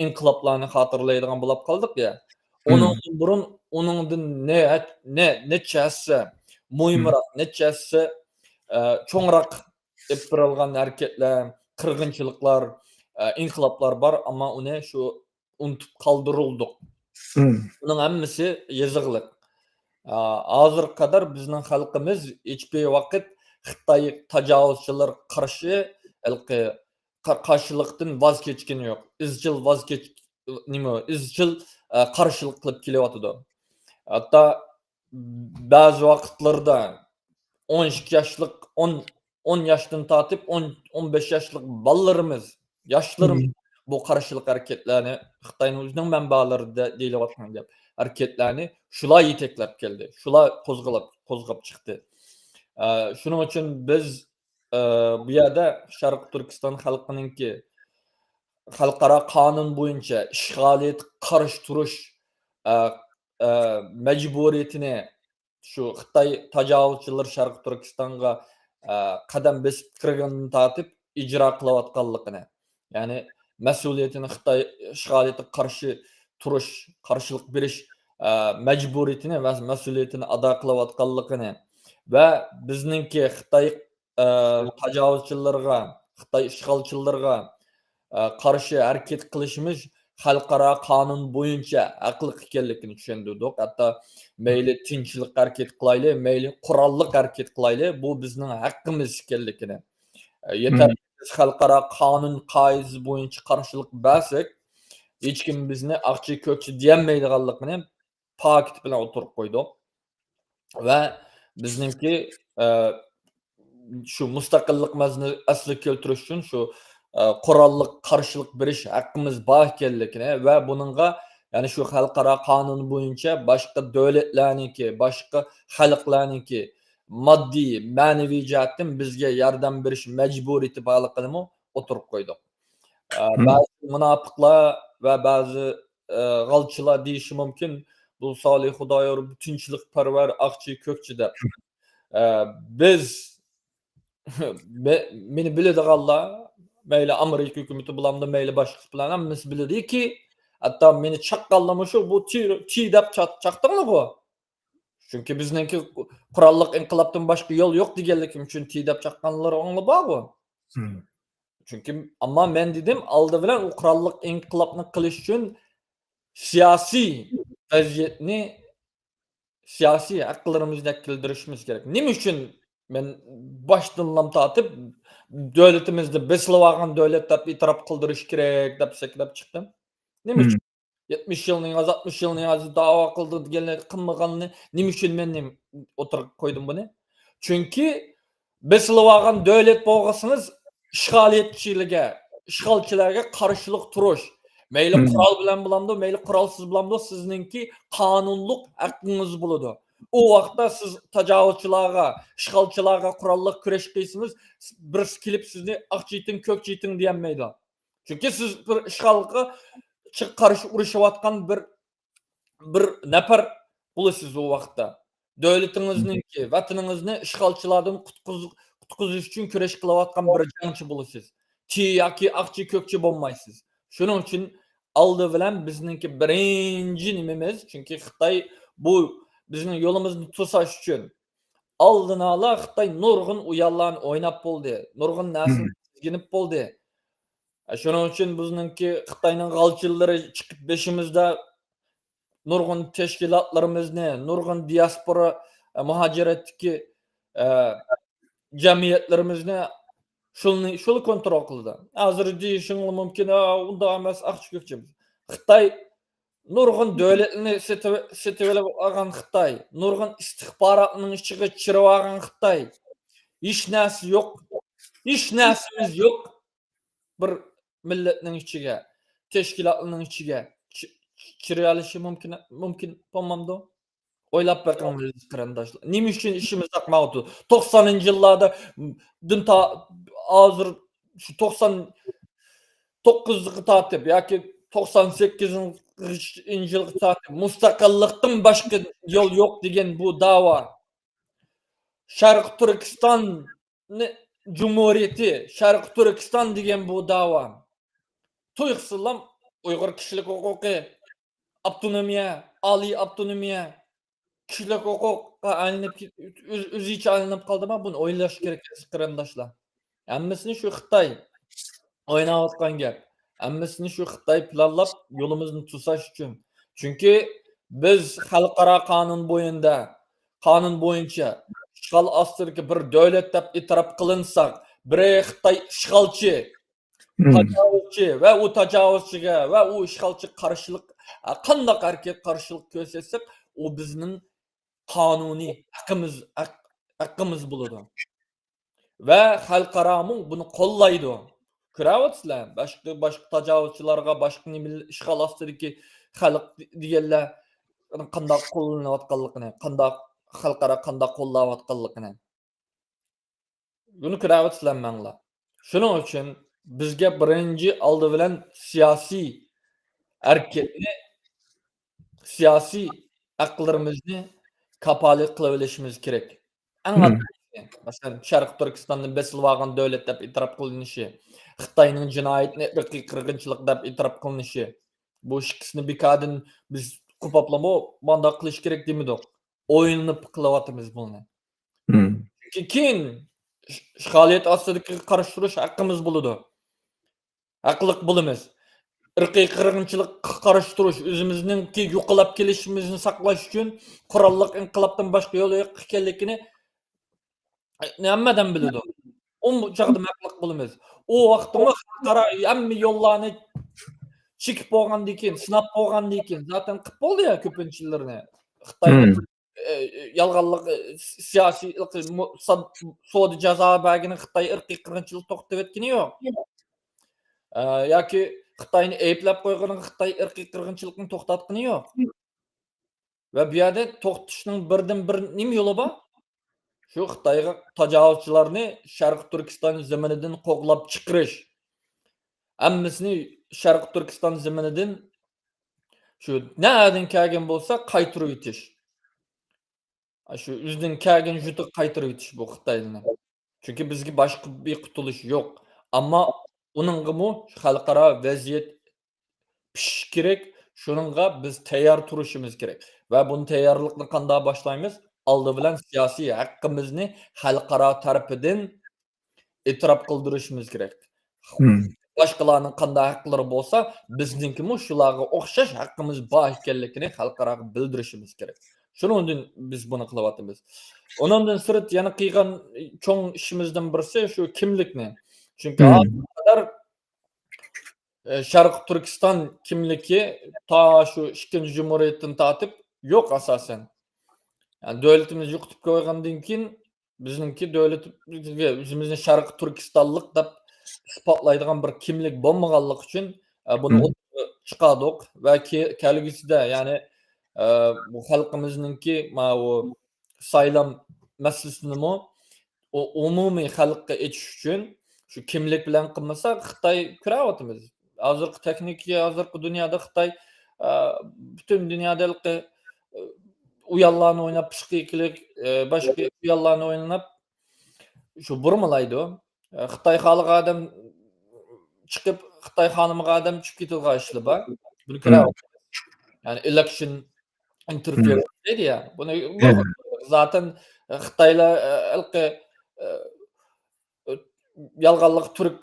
ئىنقىلابلارنى خاتىرىلەيدىغان بولۇپ قالدۇق يا. ئۇنىڭدىن بۇرۇن، ئۇنىڭدىن نە-، نە-، نەچچە ھەسسە مۇھىمراق، نەچچە ھەسسە، ئە، چوڭراق ئېلىپ بېرىلغان ھەرىكەتلەر، قىرغىنچىلىقلار، ئە، ئىنقىلابلار بار، ئەمما ئۇنى شۇ ئۇنتۇپ قالدۇرۇلدۇق. بۇنىڭ ھەممىسى يېزىقلىق. ئا، ھازىرغا قەدەر بىزنىڭ خەلقىمىز ھېچبىر ۋاقىت خىتاي تاجاۋۇزچىلىرىغا قارشى ھېلىقى قا-، قارشىلىقتىن ۋاز كەچكىنى يوق. ئىزچىل ۋاز كەچ-، نېمە، ئىزچىل، ئا، قارشىلىق قىلىپ كېلىۋاتىدۇ. ھەتتا بەزى ۋاقىتلىرىدا ئون ئىككى ياشلىق، ئون، ئون ياشتىن تارتىپ ئون، ئون بەش ياشلىق بالىلىرىمىز، ياشلىرىمىز بۇ قارشىلىق ھەرىكەتلەرنى، خىتاينىڭ ئۆزىنىڭ مەنبەلىرىدە دېيىلىۋاتقان گەپ، ھەرىكەتلەرنى شۇلار يېتەكلەپ كەلدى، شۇلار قوزغىلاپ، قوزغاپ چىقتى. ئە، شۇنىڭ ئۈچۈن بىز، ئە، بۇ يەردە شەرقىي تۈركىستان خەلقىنىڭكى خەلقئارا قانۇن بويىچە ئىشغالىيەتكە قارشى تۇرۇش، ئە، ئە، مەجبۇرىيىتىنى شۇ خىتاي تاجاۋۇزچىلىرى شەرقىي تۈركىستانغا، ئە، قەدەم بېسىپ كىرگەندىن تارتىپ ئىجرا قىلىۋاتقانلىقىنى، يەنى مەسئۇلىيىتىنى، خىتاي ئىشغالىيىتىگە قارشى تۇرۇش، قارشىلىق بېرىش، ئە، مەجبۇرىيىتىنى ۋە مەسئۇلىيىتىنى ئادا قىلىۋاتقانلىقىنى ۋە بىزنىڭكى خىتاي، ئە، تاجاۋۇزچىلىرىغا، خىتاي ئىشغالچىلىرىغا، ئە، قارشى ھەرىكەت قىلىشىمىز خەلقئارا قانۇن بويىچە ھەقلىق ئىكەنلىكىنى چۈشەندۈردۇق. ھەتتا مەيلى تىنچلىق ھەرىكەت قىلايلى، مەيلى قوراللىق ھەرىكەت قىلايلى، بۇ بىزنىڭ ھەققىمىز ئىكەنلىكىنى، ئە، يېتەر بىز خەلقئارا قانۇن قائىدىسى بويىچە قارشىلىق بەرسەك، ھېچكىم بىزنى ئاقچى كۆكچى دېيەلمەيدىغانلىقىنى پاكىت بىلەن ئوتتۇرىغا قويدۇق. ۋە بىزنىڭكى، ئە، شۇ مۇستەقىللىقىمىزنى ئەسلىگە كەلتۈرۈش ئۈچۈن شۇ، ئە، قوراللىق قارشىلىق بېرىش ھەققىمىز بار ئىكەنلىكىنى ۋە بۇنىڭغا، يەنى شۇ خەلقئارا قانۇن بويىچە باشقا دۆلەتلەرنىڭكى، باشقا خەلقلەرنىڭكى ماددىي، مەنىۋى جەھەتتىن بىزگە ياردەم بېرىش مەجبۇرىيىتى بارلىقىنىمۇ ئوتتۇرىغا قويدۇق. ئە، بەزى مۇناپىقلار ۋە بەزى، ئە، غالچىلار دېيىشى مۇمكىن، بۇ سالىھ خۇدايار بۇ تىنچلىقپەرۋەر، ئاقچى كۆكچى دەپ. ئە، بىز، مە-، مېنى بىلىدىغانلار، مەيلى ئامېرىكا ھۆكۈمىتى بولامدۇ، مەيلى باشقىسى بولامدۇ، ھەممىسى بىلىدۇكى، ھەتتا مېنى چاققانلارمۇ شۇ، بۇ تى، تى دەپ چاق-، چاقتىڭلارغۇ. چۈنكى بىزنىڭكى قوراللىق ئىنقىلابتىن باشقا يول يوق دېگەنلىكىم ئۈچۈن تى دەپ چاققانلىرىڭلار بارغۇ. چۈنكى، ئەمما مەن دېدىم، ئالدى بىلەن ئۇ قوراللىق ئىنقىلابنى قىلىش ئۈچۈن سىياسىي ۋەزىيەتنى، سىياسىي ھەقلىرىمىزنى كەلتۈرۈشىمىز كېرەك. نېمە ئۈچۈن مەن باشتىنلام تارتىپ دۆلىتىمىزنى بېسىلىۋالغان دۆلەت دەپ ئېتىراپ قىلدۇرۇش كېرەك دەپ سەكرەپ چىقتىم؟ نېمە ئۈچۈن؟ يەتمىش يىلنى ياز، ئاتمىش يىلنى ياز داۋا قىلدى دېگەنلەر قىلمىغاننى نېمە ئۈچۈن مەن نېمە ئوتتۇرىغا قويدۇم بۇنى؟ چۈنكى بېسىلىۋالغان دۆلەت بولغىسىڭىز، ئىشغالىيەتچىلەرگە، ئىشغالچىلارغا قارشىلىق تۇرۇش، مەيلى قورال بىلەن بولامدۇ، مەيلى قورالسىز بولامدۇ، سىزنىڭكى قانۇنلۇق ھەققىڭىز بولىدۇ. ئۇ ۋاقىتتا سىز تاجاۋۇزچىلارغا، ئىشغالچىلارغا قوراللىق كۈرەش قىلسىڭىز، بىرسى كېلىپ سىزنى ئاق چېتىڭ، كۆك چېتىڭ دېيەلمەيدۇ. چۈنكى سىز بىر ئىشغالغا چىق-، قارشى ئۇرۇشۇۋاتقان بىر، بىر نەپەر بولىسىز ئۇ ۋاقىتتا. دۆلىتىڭىزنىڭكى، ۋەتىنىڭىزنى ئىشغالچىلاردىن قۇتقۇز-، قۇتقۇزۇش ئۈچۈن كۈرەش قىلىۋاتقان بىر جەڭچى بولىسىز. تى ياكى ئاقچى، كۆكچى بولمايسىز. شۇنىڭ ئۈچۈن ئالدى بىلەن بىزنىڭكى بىرىنچى نېمىمىز، چۈنكى خىتاي بۇ بىزنىڭ يولىمىزنى توساش ئۈچۈن ئالدىنئالا خىتاي نۇرغۇن ئويۇنلارنى ئويناپ بولدى، نۇرغۇن نەرسىنى تىزگىنىپ بولدى. شۇنىڭ ئۈچۈن بىزنىڭكى خىتاينىڭ غالچىلىرى چىقىپ بېشىمىزدا نۇرغۇن تەشكىلاتلىرىمىزنى، نۇرغۇن دىياسپورا، ئە، مۇھاجىرەتتىكى، ئە، جەمئىيەتلىرىمىزنى شۇنى، شۇلا كونترول قىلىدۇ. ھازىر دېيىشىڭلار مۇمكىن، «ئا، ئۇنداق ئەمەس، ئاقچى كۆكچىمىز.» خىتاي نۇرغۇن دۆلەتنى سېتىۋ-، سېتىۋېلىپ ئالغان خىتاي، نۇرغۇن ئىستىخباراتنىڭ ئىچىگە چىرىۋالغان خىتاي. ھېچ نەرسە يوق. ھېچ نەرسىمىز يوق. بىر مىللەتنىڭ ئىچىگە، تەشكىلاتنىڭ ئىچىگە چى-، چىرىۋېلىشى مۇمكىن، مۇمكىن بولمامدۇ؟ ئويلاپ بېقىڭ، ئەزىز قېرىنداشلار. نېمە ئۈچۈن ئىشىمىز ئاقمايۋاتىدۇ؟ توقسانىنچى يىللاردىن تا-، ھازىر شۇ توقسان توققۇزغا تارتىپ ياكى توقسان سەككىزىنچى يىلغا تارتىپ مۇستەقىللىقتىن باشقا يول يوق دېگەن بۇ داۋا. شەرقىي تۈركىستان جۇمھۇرىيىتى، شەرقىي تۈركىستان دېگەن بۇ داۋا تۇيۇقسىزلا ئۇيغۇر كىشىلىك ھوقۇقى، ئاپتونومىيە، ئالىي ئاپتونومىيە، كىشىلىك ھوقۇققا ئايلىنىپ كېت-، ئۆز-، ئۆزىچە ئايلىنىپ قالدىما؟ بۇنى ئويلاش كېرەك، ئەزىز قېرىنداشلار. ھەممىسىنى شۇ خىتاي ئويناۋاتقان گەپ. ھەممىسىنى شۇ خىتاي پىلانلاپ، يولىمىزنى توساش ئۈچۈن. چۈنكى بىز خەلقئارا قانۇن بويىدا، قانۇن بويىچە ئىشغال ئاستىدىكى بىر دۆلەت دەپ ئېتىراپ قىلىنساق، بىرى خىتاي ئىشغالچى، تاجاۋۇزچى ۋە ئۇ تاجاۋۇزچىگە ۋە ئۇ ئىشغالچىغا قارشىلىق، ئە، قانداق ھەرىكەت قارشىلىق كۆرسەتسەك، ئۇ بىزنىڭ قانۇنىي ھەققىمىز، ھەق-، ھەققىمىز بولىدۇ. ۋە خەلقئارامۇ بۇنى قوللايدۇ. كۆرەۋاتىسىلەر، باشقا، باشقا تاجاۋۇزچىلارغا، باشقا نېمە ئىشغال ئاستىدىكى خەلق دېگەنلەر قانداق قوللىنىۋاتقانلىقىنى، قانداق خەلقئارا قانداق قوللاۋاتقانلىقىنى. بۇنى كۆرەۋاتىسىلەر مەڭلا. شۇنىڭ ئۈچۈن بىزگە بىرىنچى ئالدى بىلەن سىياسىي ھەرىكەتنى، سىياسىي ھەقلىرىمىزنى كاپالەت قىلىۋېلىشىمىز كېرەك. ئەڭ ئاددىيسى، مەسىلەن، شەرقىي تۈركىستاننى بېسىلىۋالغان دۆلەت دەپ ئېتىراپ قىلىنىشى، خىتاينىڭ جىنايىتىنى ئىرقىي قىرغىنچىلىق دەپ ئېتىراپ قىلىنىشى، بۇ ئىككىسىنى بىكاردىن بىز قوپاپلىمۇ مانداق قىلىش كېرەك دېمىدۇق. ئويلىنىپ قىلىۋاتىمىز بۇنى. چۈنكى كېيىن ئىش-، ئىشغالىيەت ئاستىدىكى قارشى تۇرۇش ھەققىمىز بولىدۇ. ھەقلىق بولىمىز. ئىرقىي قىرغىنچىلىققا قارشى تۇرۇش، ئۆزىمىزنىڭكى يوقىلاپ كېلىشىمىزنى ساقلاش ئۈچۈن قوراللىق ئىنقىلابتىن باشقا يول يوق ئىكەنلىكىنى ھەممە ئادەم بىلىدۇ. ئۇ چاغدا ھەقلىق بولىمىز. ئۇ ۋاقىتمۇ خەلقئارا ھەممە يوللارنى چېكىپ بولغاندىن كېيىن، سىناپ بولغاندىن كېيىن، زاتەن قىلىپ بولدى يا كۆپىنچىلىرىنى. خىتاي، ئە، يالغانلىق، ئە، سىياسىي، مۇ-، ساد-، سودا جازا بەرگىنى خىتاي ئىرقىي قىرغىنچىلىق توختىتىۋەتكىنى يوق. ئە، ياكى خىتاينى ئەيىبلەپ قويغىنىغا خىتاي ئىرقىي قىرغىنچىلىقنى توختاتقىنى يوق. ۋە بۇ يەردە توختىتىشنىڭ بىردىن بىر نېمە يولى بار؟ شۇ خىتايغا تاجاۋۇزچىلارنى شەرقىي تۈركىستان زېمىنىدىن قوغلاپ چىقىرىش. ھەممىسىنى شەرقىي تۈركىستان زېمىنىدىن شۇ نەدىن كەلگەن بولسا قايتۇرۇۋېتىش. شۇ ئۆزىدىن كەلگەن يۇرتىغا قايتۇرۇۋېتىش بۇ خىتايلىنى. چۈنكى بىزگە باشقا بىر قۇتۇلۇش يوق. ئەمما ئۇنىڭغىمۇ خەلقئارا ۋەزىيەت پىشىشى كېرەك. شۇنىڭغا بىز تەييار تۇرۇشىمىز كېرەك. ۋە بۇنى تەييارلىقنى قانداق باشلايمىز؟ ئالدى بىلەن سىياسىي ھەققىمىزنى خەلقئارا تەرىپىدىن ئېتىراپ قىلدۇرۇشىمىز كېرەك. مم. باشقىلارنىڭ قانداق ھەقلىرى بولسا، بىزنىڭكىمۇ شۇلارغا ئوخشاش ھەققىمىز بار ئىكەنلىكىنى خەلقئاراغا بىلدۈرۈشىمىز كېرەك. شۇنىڭ ئۈچۈن بىز بۇنى قىلىۋاتىمىز. ئۇنىڭدىن سىرت يەنە قىلغان چوڭ ئىشىمىزدىن بىرسى شۇ كىملىكنى. چۈنكى مم. ھازىرغا قەدەر، ئە، شەرقىي تۈركىستان كىملىكى تا شۇ ئىككىنچى جۇمھۇرىيەتتىن تارتىپ يوق ئاساسەن. يەنى دۆلىتىمىز يوقىتىپ قويغاندىن كېيىن بىزنىڭكى دۆلىتىمىزگە، ئۆزىمىزنى شەرقىي تۈركىستانلىق دەپ ئىسپاتلايدىغان بىر كىملىك بولمىغانلىقى ئۈچۈن، ئە، بۇنى مم. ئوتتۇرىغا چىقاردۇق ۋە كە-، كەلگۈسىدە، يەنى، ئە، بۇ خەلقىمىزنىڭكى ماۋۇ سايلام مەسىلىسىنىمۇ ئۇ-، ئومۇمىي خەلققە ئېچىش ئۈچۈن شۇ كىملىك بىلەن قىلمىسا، خىتاي كۆرۈۋاتىمىز. ھازىرقى تېخنىكا، ھازىرقى دۇنيادا خىتاي، ئە، پۈتۈن دۇنيادا ھېلىقى، ئە، ئويۇنلارنى ئويناپ، پسىخىكىلىق، ئە، باشقا ئويۇنلارنى ئويناپ، شۇ بۇرمىلايدۇ. ئە، خىتاي خالىغان ئادەم چىقىپ، خىتاي خالىمىغان ئادەم چۈشۈپ كېتىدىغان ئىشلار بار. بۇنى مم. كۆرۈۋاتىمىز. يەنى ئېلېكشن ئىنتېرفېرېنس دەيدۇ يا. بۇنى زاتەن خىتايلار، ئە، ھېلىقى، ئە، يالغانلىق تۈرك،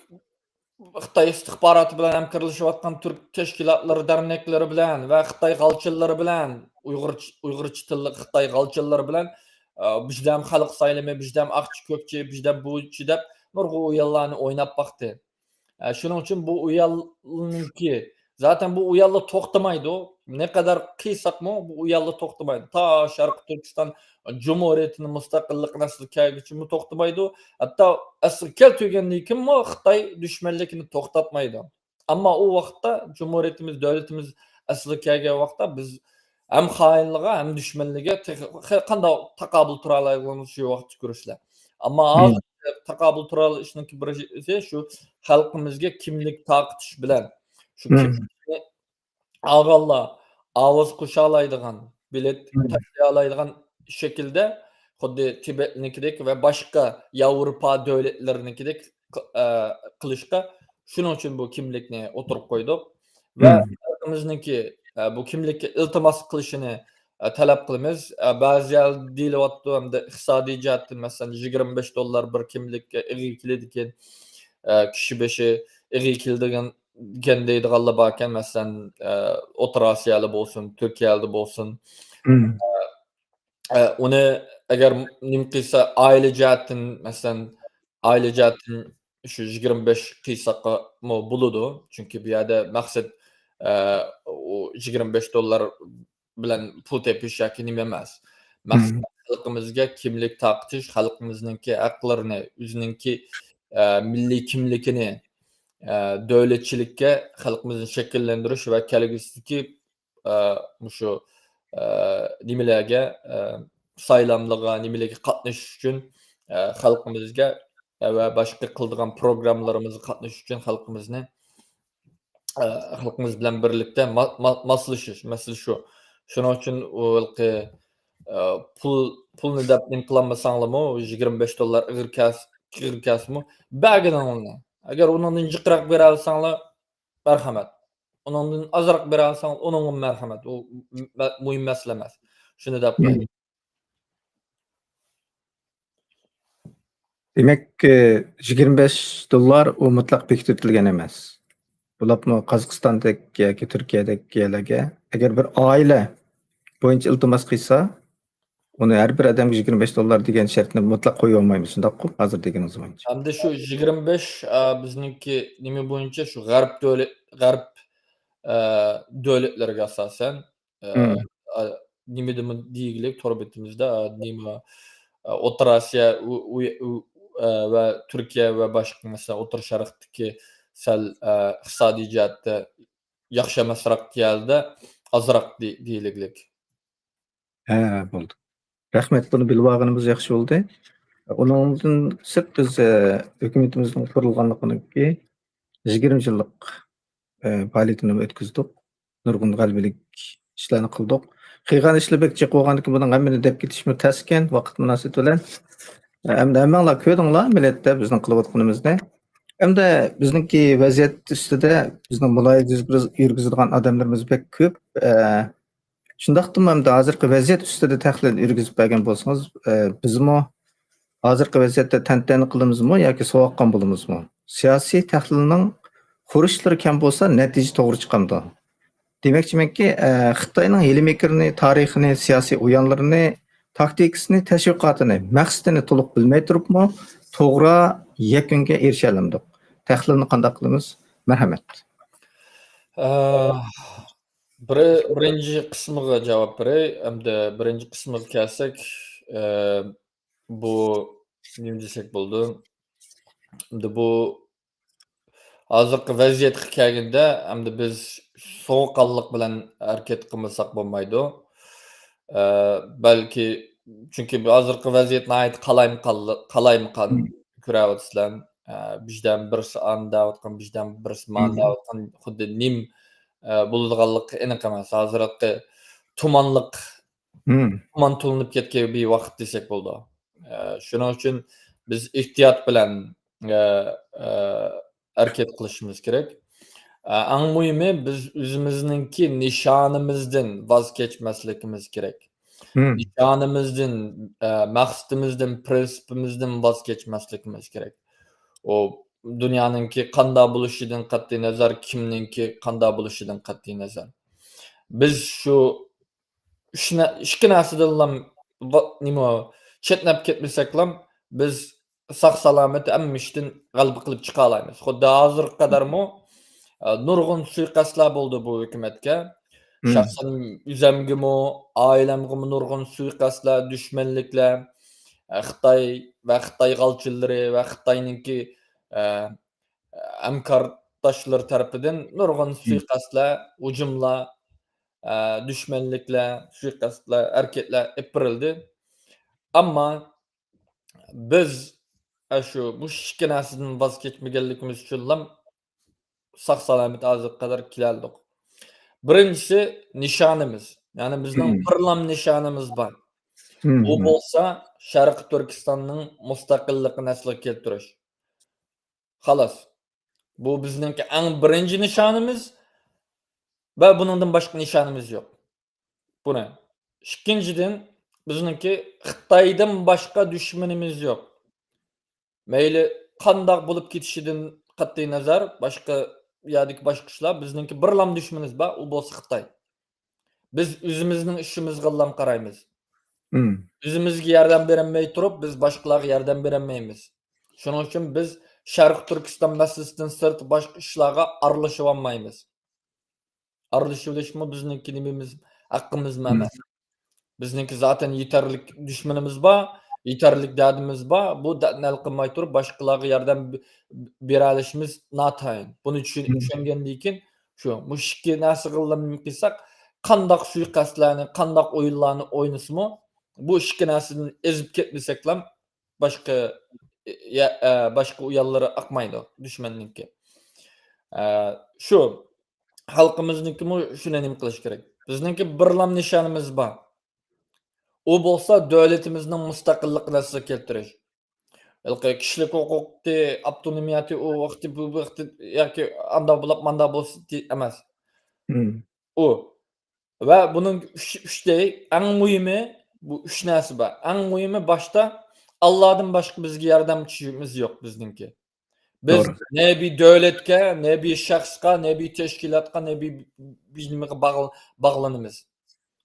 خىتاي ئىستىخباراتى بىلەن ھەمكارلىشىۋاتقان تۈرك تەشكىلاتلىرى، دەرنەكلىرى بىلەن ۋە خىتاي غالچىلىرى بىلەن، ئۇيغۇرچە، ئۇيغۇرچە تىللىق خىتاي غالچىلىرى بىلەن، ئە، بىزدە ھەم خەلق سايلىمى، بىزدە ھەم ئاقچى، كۆكچى، بىزدە بۇچى دەپ نۇرغۇن ئويۇنلارنى ئويناپ باقتى. ئە، شۇنىڭ ئۈچۈن بۇ ئۇيالنىڭكى، زاتەن بۇ ئۇياللا توختىمايدۇ. نەقەدەر قىلساقمۇ، بۇ ئۇياللا توختىمايدۇ. تا شەرقىي تۈركىستان جۇمھۇرىيىتىنى، مۇستەقىللىقىنى ئەسلىگە كەلگۈچىمۇ توختىمايدۇ. ھەتتا ئەسلىگە كەلتۈرگەندىن كېيىنمۇ خىتاي دۈشمەنلىكىنى توختاتمايدۇ. ئەمما ئۇ ۋاقىتتا جۇمھۇرىيىتىمىز، دۆلىتىمىز ئەسلىگە كەلگەن ۋاقىتتا بىز ھەم خائىنلىرىغا، ھەم دۈشمەنلىرىگە تېخى قانداق تاقابىل تۇرالايدىغىنىمىزنى شۇ ۋاقىتتا كۆرىسىلەر. ئەمما مم. ھازىر تاقابىل تۇرالىشىش ئىشىنىڭكى بىرسى شۇ خەلقىمىزگە كىملىك تارقىتىش بىلەن شۇ مم. كىملىكنى ئالغانلار ئاۋاز قوشالايدىغان، بېلەت مم. تاشلىيالايدىغان شەكىلدە خۇددى تىبەتنىڭكىدەك ۋە باشقا ياۋروپا دۆلەتلىرىنىڭكىدەك قى-، ئە، قىلىشقا، شۇنىڭ ئۈچۈن بۇ كىملىكنى ئوتتۇرىغا قويدۇق. ۋە مم. خەلقىمىزنىڭكى، ئە، بۇ كىملىككە ئىلتىماس قىلىشىنى، ئە، تەلەپ قىلىمىز. ئە، بەزى يەردە دېيىلىۋاتىدۇ، ئەمدى ئىقتىسادىي جەھەتتىن، مەسىلەن، يىگىرمە بەش دوللار بىر كىملىككە ئېغىر كېلىدىكەن، ئە، كىشى بېشى ئېغىر كېلىدىكەن، دېگەن دەيدىغانلار باركەن، مەسىلەن، ئە، ئوتتۇرا ئاسىيالار بولسۇن، تۈركىيەلەر بولسۇن. مم. ئە، ئە، ئۇنى ئەگەر نېمە قىلسا، ئائىلە جەھەتتىن، مەسىلەن، ئائىلە جەھەتتىن شۇ يىگىرمە بەش قىلساقمۇ بولىدۇ. چۈنكى بۇ يەردە مەقسەت، ئە، ئۇ يىگىرمە بەش دوللار بىلەن پۇل تېپىش ياكى نېمە ئەمەس. مەقسەت مم. خەلقىمىزگە كىملىك تارقىتىش، خەلقىمىزنىڭكى ھەقلىرىنى، ئۆزىنىڭكى، ئە، مىللىي كىملىكىنى، ئە، دۆلەتچىلىككە خەلقىمىزنى شەكىللەندۈرۈش ۋە كەلگۈسىدىكى، ئە، مۇشۇ، ئە، نېمىلەرگە، ئە، سايلاملارغا، نېمىلەرگە قاتنىشىش ئۈچۈن، ئە، خەلقىمىزگە، ئە، ۋە باشقا قىلىدىغان پروگراممىلىرىمىزغا قاتنىشىش ئۈچۈن خەلقىمىزنى، ئە، خەلقىمىز بىلەن بىرلىكتە ما-، ما-، ماسلىشىش، مەسىلە شۇ. شۇنىڭ ئۈچۈن ئۇ ھېلىقى، ئە، پۇل، پۇلنى دەپ نېمە قىلالمىساڭلارمۇ، يىگىرمە بەش دوللار ئېغىر كەس-، ئېغىر كەلسىمۇ، بەرگىنىڭلارنى. ئەگەر ئۇنىڭدىن جىقراق بېرەلىسەڭلار، مەرھەمەت. ئۇنىڭدىن ئازراق بېرەلىسەڭ، ئۇنىڭغا مەرھەمەت. ئۇ مە-، مۇھىم مەسىلە ئەمەس. شۇنى دەپ قوياي. مم. دېمەك، ئى، يىگىرمە بەش دوللار ئۇ مۇتلەق بېكىتىۋېتىلگەن ئەمەس. بولۇپمۇ قازاقىستاندەك ياكى تۈركىيەدەك يەرلەرگە ئەگەر بىر ئائىلە بويىچە ئىلتىماس قىلسا، ئۇنى ھەر بىر ئادەمگە يىگىرمە بەش دوللار دېگەن شەرتنى مۇتلەق قويۇۋالمايمىز، شۇنداققۇ؟ ھازىر دېگىنىڭىز بويىچە. ئەمدى شۇ يىگىرمە بەش، ئە، بىزنىڭكى نېمە بويىچە شۇ غەرب دۆلەت، غەرب، ئە، دۆلەتلىرىگە ئاساسەن، ئە، مم. ئە، نېمىدىمۇ دېگىلىك تور بېتىمىزدە، ئە، نېمە، ئە، ئوتتۇرا ئاسىيا، ئۇ، ئۇ، ئۇ، ئە، ۋە تۈركىيە ۋە باشقا، مەسىلەن، ئوتتۇرا شەرقتىكى سەل، ئە، ئىقتىسادىي جەھەتتە ياخشى ئەمەسراق يەردە ئازراق دې-، دېيىلگىلىك. ھە، بولدى. رەھمەت، بۇنى بىلىۋالغىنىمىز ياخشى بولدى. ئۇنىڭدىن سىرت بىز، ئە، ھۆكۈمىتىمىزنىڭ قۇرۇلغانلىقىنىڭكى يىگىرمە يىللىق، ئە، پائالىيىتىنى ئۆتكۈزدۇق. نۇرغۇن غەلىبىلىك ئىشلارنى قىلدۇق. قىلغان ئىشلىرى بەك جىق بولغاندىكىن، بۇنىڭ ھەممىنى دەپ كېتىشمۇ تەسكەن، ۋاقىت مۇناسىۋىتى بىلەن. ئەمدى ھەممەڭلار كۆردۈڭلار مىللەتتە بىزنىڭ قىلىۋاتقىنىمىزنى. ئەمدى بىزنىڭكى ۋەزىيەت ئۈستىدە بىزنىڭ مۇلاھىزە يۈرگۈزىدىغان ئادەملىرىمىز بەك كۆپ. ئە، شۇنداقتىمۇ ئەمدى ھازىرقى ۋەزىيەت ئۈستىدە تەھلىل يۈرگۈزۈپ بەرگەن بولسىڭىز، ئە، بىزمۇ ھازىرقى ۋەزىيەتتە تەنتەنە قىلىمىزمۇ ياكى سوغۇققان بولىمىزمۇ؟ سىياسىي تەھلىلنىڭ خۇرۇچلىرى كەم بولسا، نەتىجە توغرا چىقامدۇ؟ دېمەكچىمەنكى، ئە، خىتاينىڭ ھىيلە-مىكرىنى، تارىخىنى، سىياسىي ئويۇنلىرىنى، تاكتىكىسىنى، تەشۋىقاتىنى، مەقسىتىنى تولۇق بىلمەي تۇرۇپمۇ توغرا يەكۈنگە ئېرىشەلمىدۇق. تەھلىلنى قانداق قىلىمىز؟ مەرھەمەت. ئە، بىر-، بىرىنچى قىسمىغا جاۋاب بېرەي. ئەمدى بىرىنچى قىسمىغا كەلسەك، ئە، بۇ نېمە دېسەك بولىدۇ؟ ئەمدى بۇ ھازىرقى ۋەزىيەتكە كەلگەندە، ئەمدى بىز سوغۇققانلىق بىلەن ھەرىكەت قىلمىساق بولمايدۇ. ئە، بەلكى، چۈنكى ھازىرقى ۋەزىيەت ناھايىتى قالايمىقانلىق، قالايمىقان كۆرۈۋاتىسىلەر. ئە، بىردەم بىرسى ئانى دەۋاتقان، بىردەم بىرسى مانى دەۋاتقان، خۇددى نېمە، ئە، بولىدىغانلىقى ئېنىق ئەمەس. ھازىرقى تۇمانلىق، تۇمان تولۇنۇپ كەتكەن بىر ۋاقىت دېسەك بولىدۇ. ئە، شۇنىڭ ئۈچۈن بىز ئېھتىيات بىلەن، ئە، ئە، ھەرىكەت قىلىشىمىز كېرەك. ئە، ئەڭ مۇھىمى، بىز ئۆزىمىزنىڭكى نىشانىمىزدىن ۋاز كەچمەسلىكىمىز كېرەك. نىشانىمىزدىن، ئە، مەقسىتىمىزدىن، پىرىنسىپىمىزدىن ۋاز كەچمەسلىكىمىز كېرەك. ئۇ دۇنيانىڭكى قانداق بولۇشىدىن قەتئىينەزەر، كىمنىڭكى قانداق بولۇشىدىن قەتئىينەزەر. بىز شۇ ئۈچ نە-، ئىككى نەرسىدىنلا ۋا-، نېمە، چەتنەپ كەتمىسەكلا، بىز ساق-سالامەت ھەممە ئىشتىن غەلىبە قىلىپ چىقالايمىز. خۇددى ھازىرغا قەدەرمۇ، ئە، نۇرغۇن سۇيىقەستلەر بولدى بۇ ھۆكۈمەتكە. شەخسەن ئۆزەمگىمۇ، ئائىلەمگىمۇ نۇرغۇن سۇيىقەستلەر، دۈشمەنلىكلەر، ئە، خىتاي ۋە خىتاي غالچىلىرى ۋە خىتاينىڭكى، ئە، ھەمكارداشلىرى تەرىپىدىن نۇرغۇن سۇيىقەستلەر، ھۇجۇملار، ئە، دۈشمەنلىكلەر، سۇيىقەستلەر، ھەرىكەتلەر ئېلىپ بېرىلدى. ئەمما بىز، ئە، شۇ، مۇشۇ ئىككى نەرسىدىن ۋاز كەچمىگەنلىكىمىز ئۈچۈنلا ساق-سالامەت ھازىرغا قەدەر كېلەلىدۇق. بىرىنچىسى، نىشانىمىز. يەنى بىزنىڭ بىرلام نىشانىمىز بار. ئۇ بولسا شەرقىي تۈركىستاننىڭ مۇستەقىللىقىنى ئەسلىگە كەلتۈرۈش. خالاس. بۇ بىزنىڭكى ئەڭ بىرىنچى نىشانىمىز ۋە بۇنىڭدىن باشقا نىشانىمىز يوق. بۇنى. ئىككىنچىدىن، بىزنىڭكى خىتايدىن باشقا دۈشمىنىمىز يوق. مەيلى قانداق بولۇپ كېتىشىدىن قەتئىينەزەر، باشقا يەردىكى باشقا ئىشلار، بىزنىڭكى بىرلام دۈشمىنىمىز بار، ئۇ بولسا خىتاي. بىز ئۆزىمىزنىڭ ئىشىمىزغىلا قارايمىز. ئۆزىمىزگە ياردەم بېرەلمەي تۇرۇپ، بىز باشقىلارغا ياردەم بېرەلمەيمىز. شۇنىڭ ئۈچۈن بىز شەرقىي تۈركىستان مەسىلىسىدىن سىرت باشقا ئىشلارغا ئارىلىشىۋالمايمىز. ئارىلىشىۋېلىشمۇ بىزنىڭكى نېمىمىز، ھەققىمىزمۇ ئەمەس. بىزنىڭكى زاتەن يېتەرلىك دۈشمىنىمىز بار، يېتەرلىك دەردىمىز بار. بۇ دەردنى ھەل قىلماي تۇرۇپ، باشقىلارغا ياردەم ب-، بېرەلىشىمىز ناتايىن. بۇنى چۈشەن-، چۈشەنگەندىن كېيىن، شۇ، مۇشۇ ئىككى نەرسىگىلا نېمە قىلساق، قانداق سۇيىقەستلەرنى، قانداق ئويۇنلارنى ئوينىسىمۇ، بۇ ئىككى نەرسىدىن ئېزىپ كەتمىسەكلا، باشقا، يا-، ئە، باشقا ئۇيانلىرى ئاقمايدۇ دۈشمەننىڭكى. ئە، شۇ، خەلقىمىزنىڭكىمۇ شۇنى نېمە قىلىش كېرەك. بىزنىڭكى بىرلام نىشانىمىز بار. ئۇ بولسا دۆلىتىمىزنىڭ مۇستەقىللىقىنى ئەسلىگە كەلتۈرۈش. ھېلىقى كىشىلىك ھوقۇقى، ئاپتونومىيەتى، ئۇ ۋاقتى، بۇ ۋاقتى ياكى ئانداق بولۇپ، مانداق بولسا دې-، ئەمەس. ئۇ. ۋە بۇنىڭ ئۈچ، ئۈچتە ئەڭ مۇھىمى، بۇ ئۈچ نەرسە بار. ئەڭ مۇھىمى باشتا ئاللادىن باشقا بىزگە ياردەمچىمىز يوق بىزنىڭكى. بىز نە بىر دۆلەتكە، نە بىر شەخسقا، نە بىر تەشكىلاتقا، نە بىر، بىر نېمىگە باغل-، باغلىنىمىز.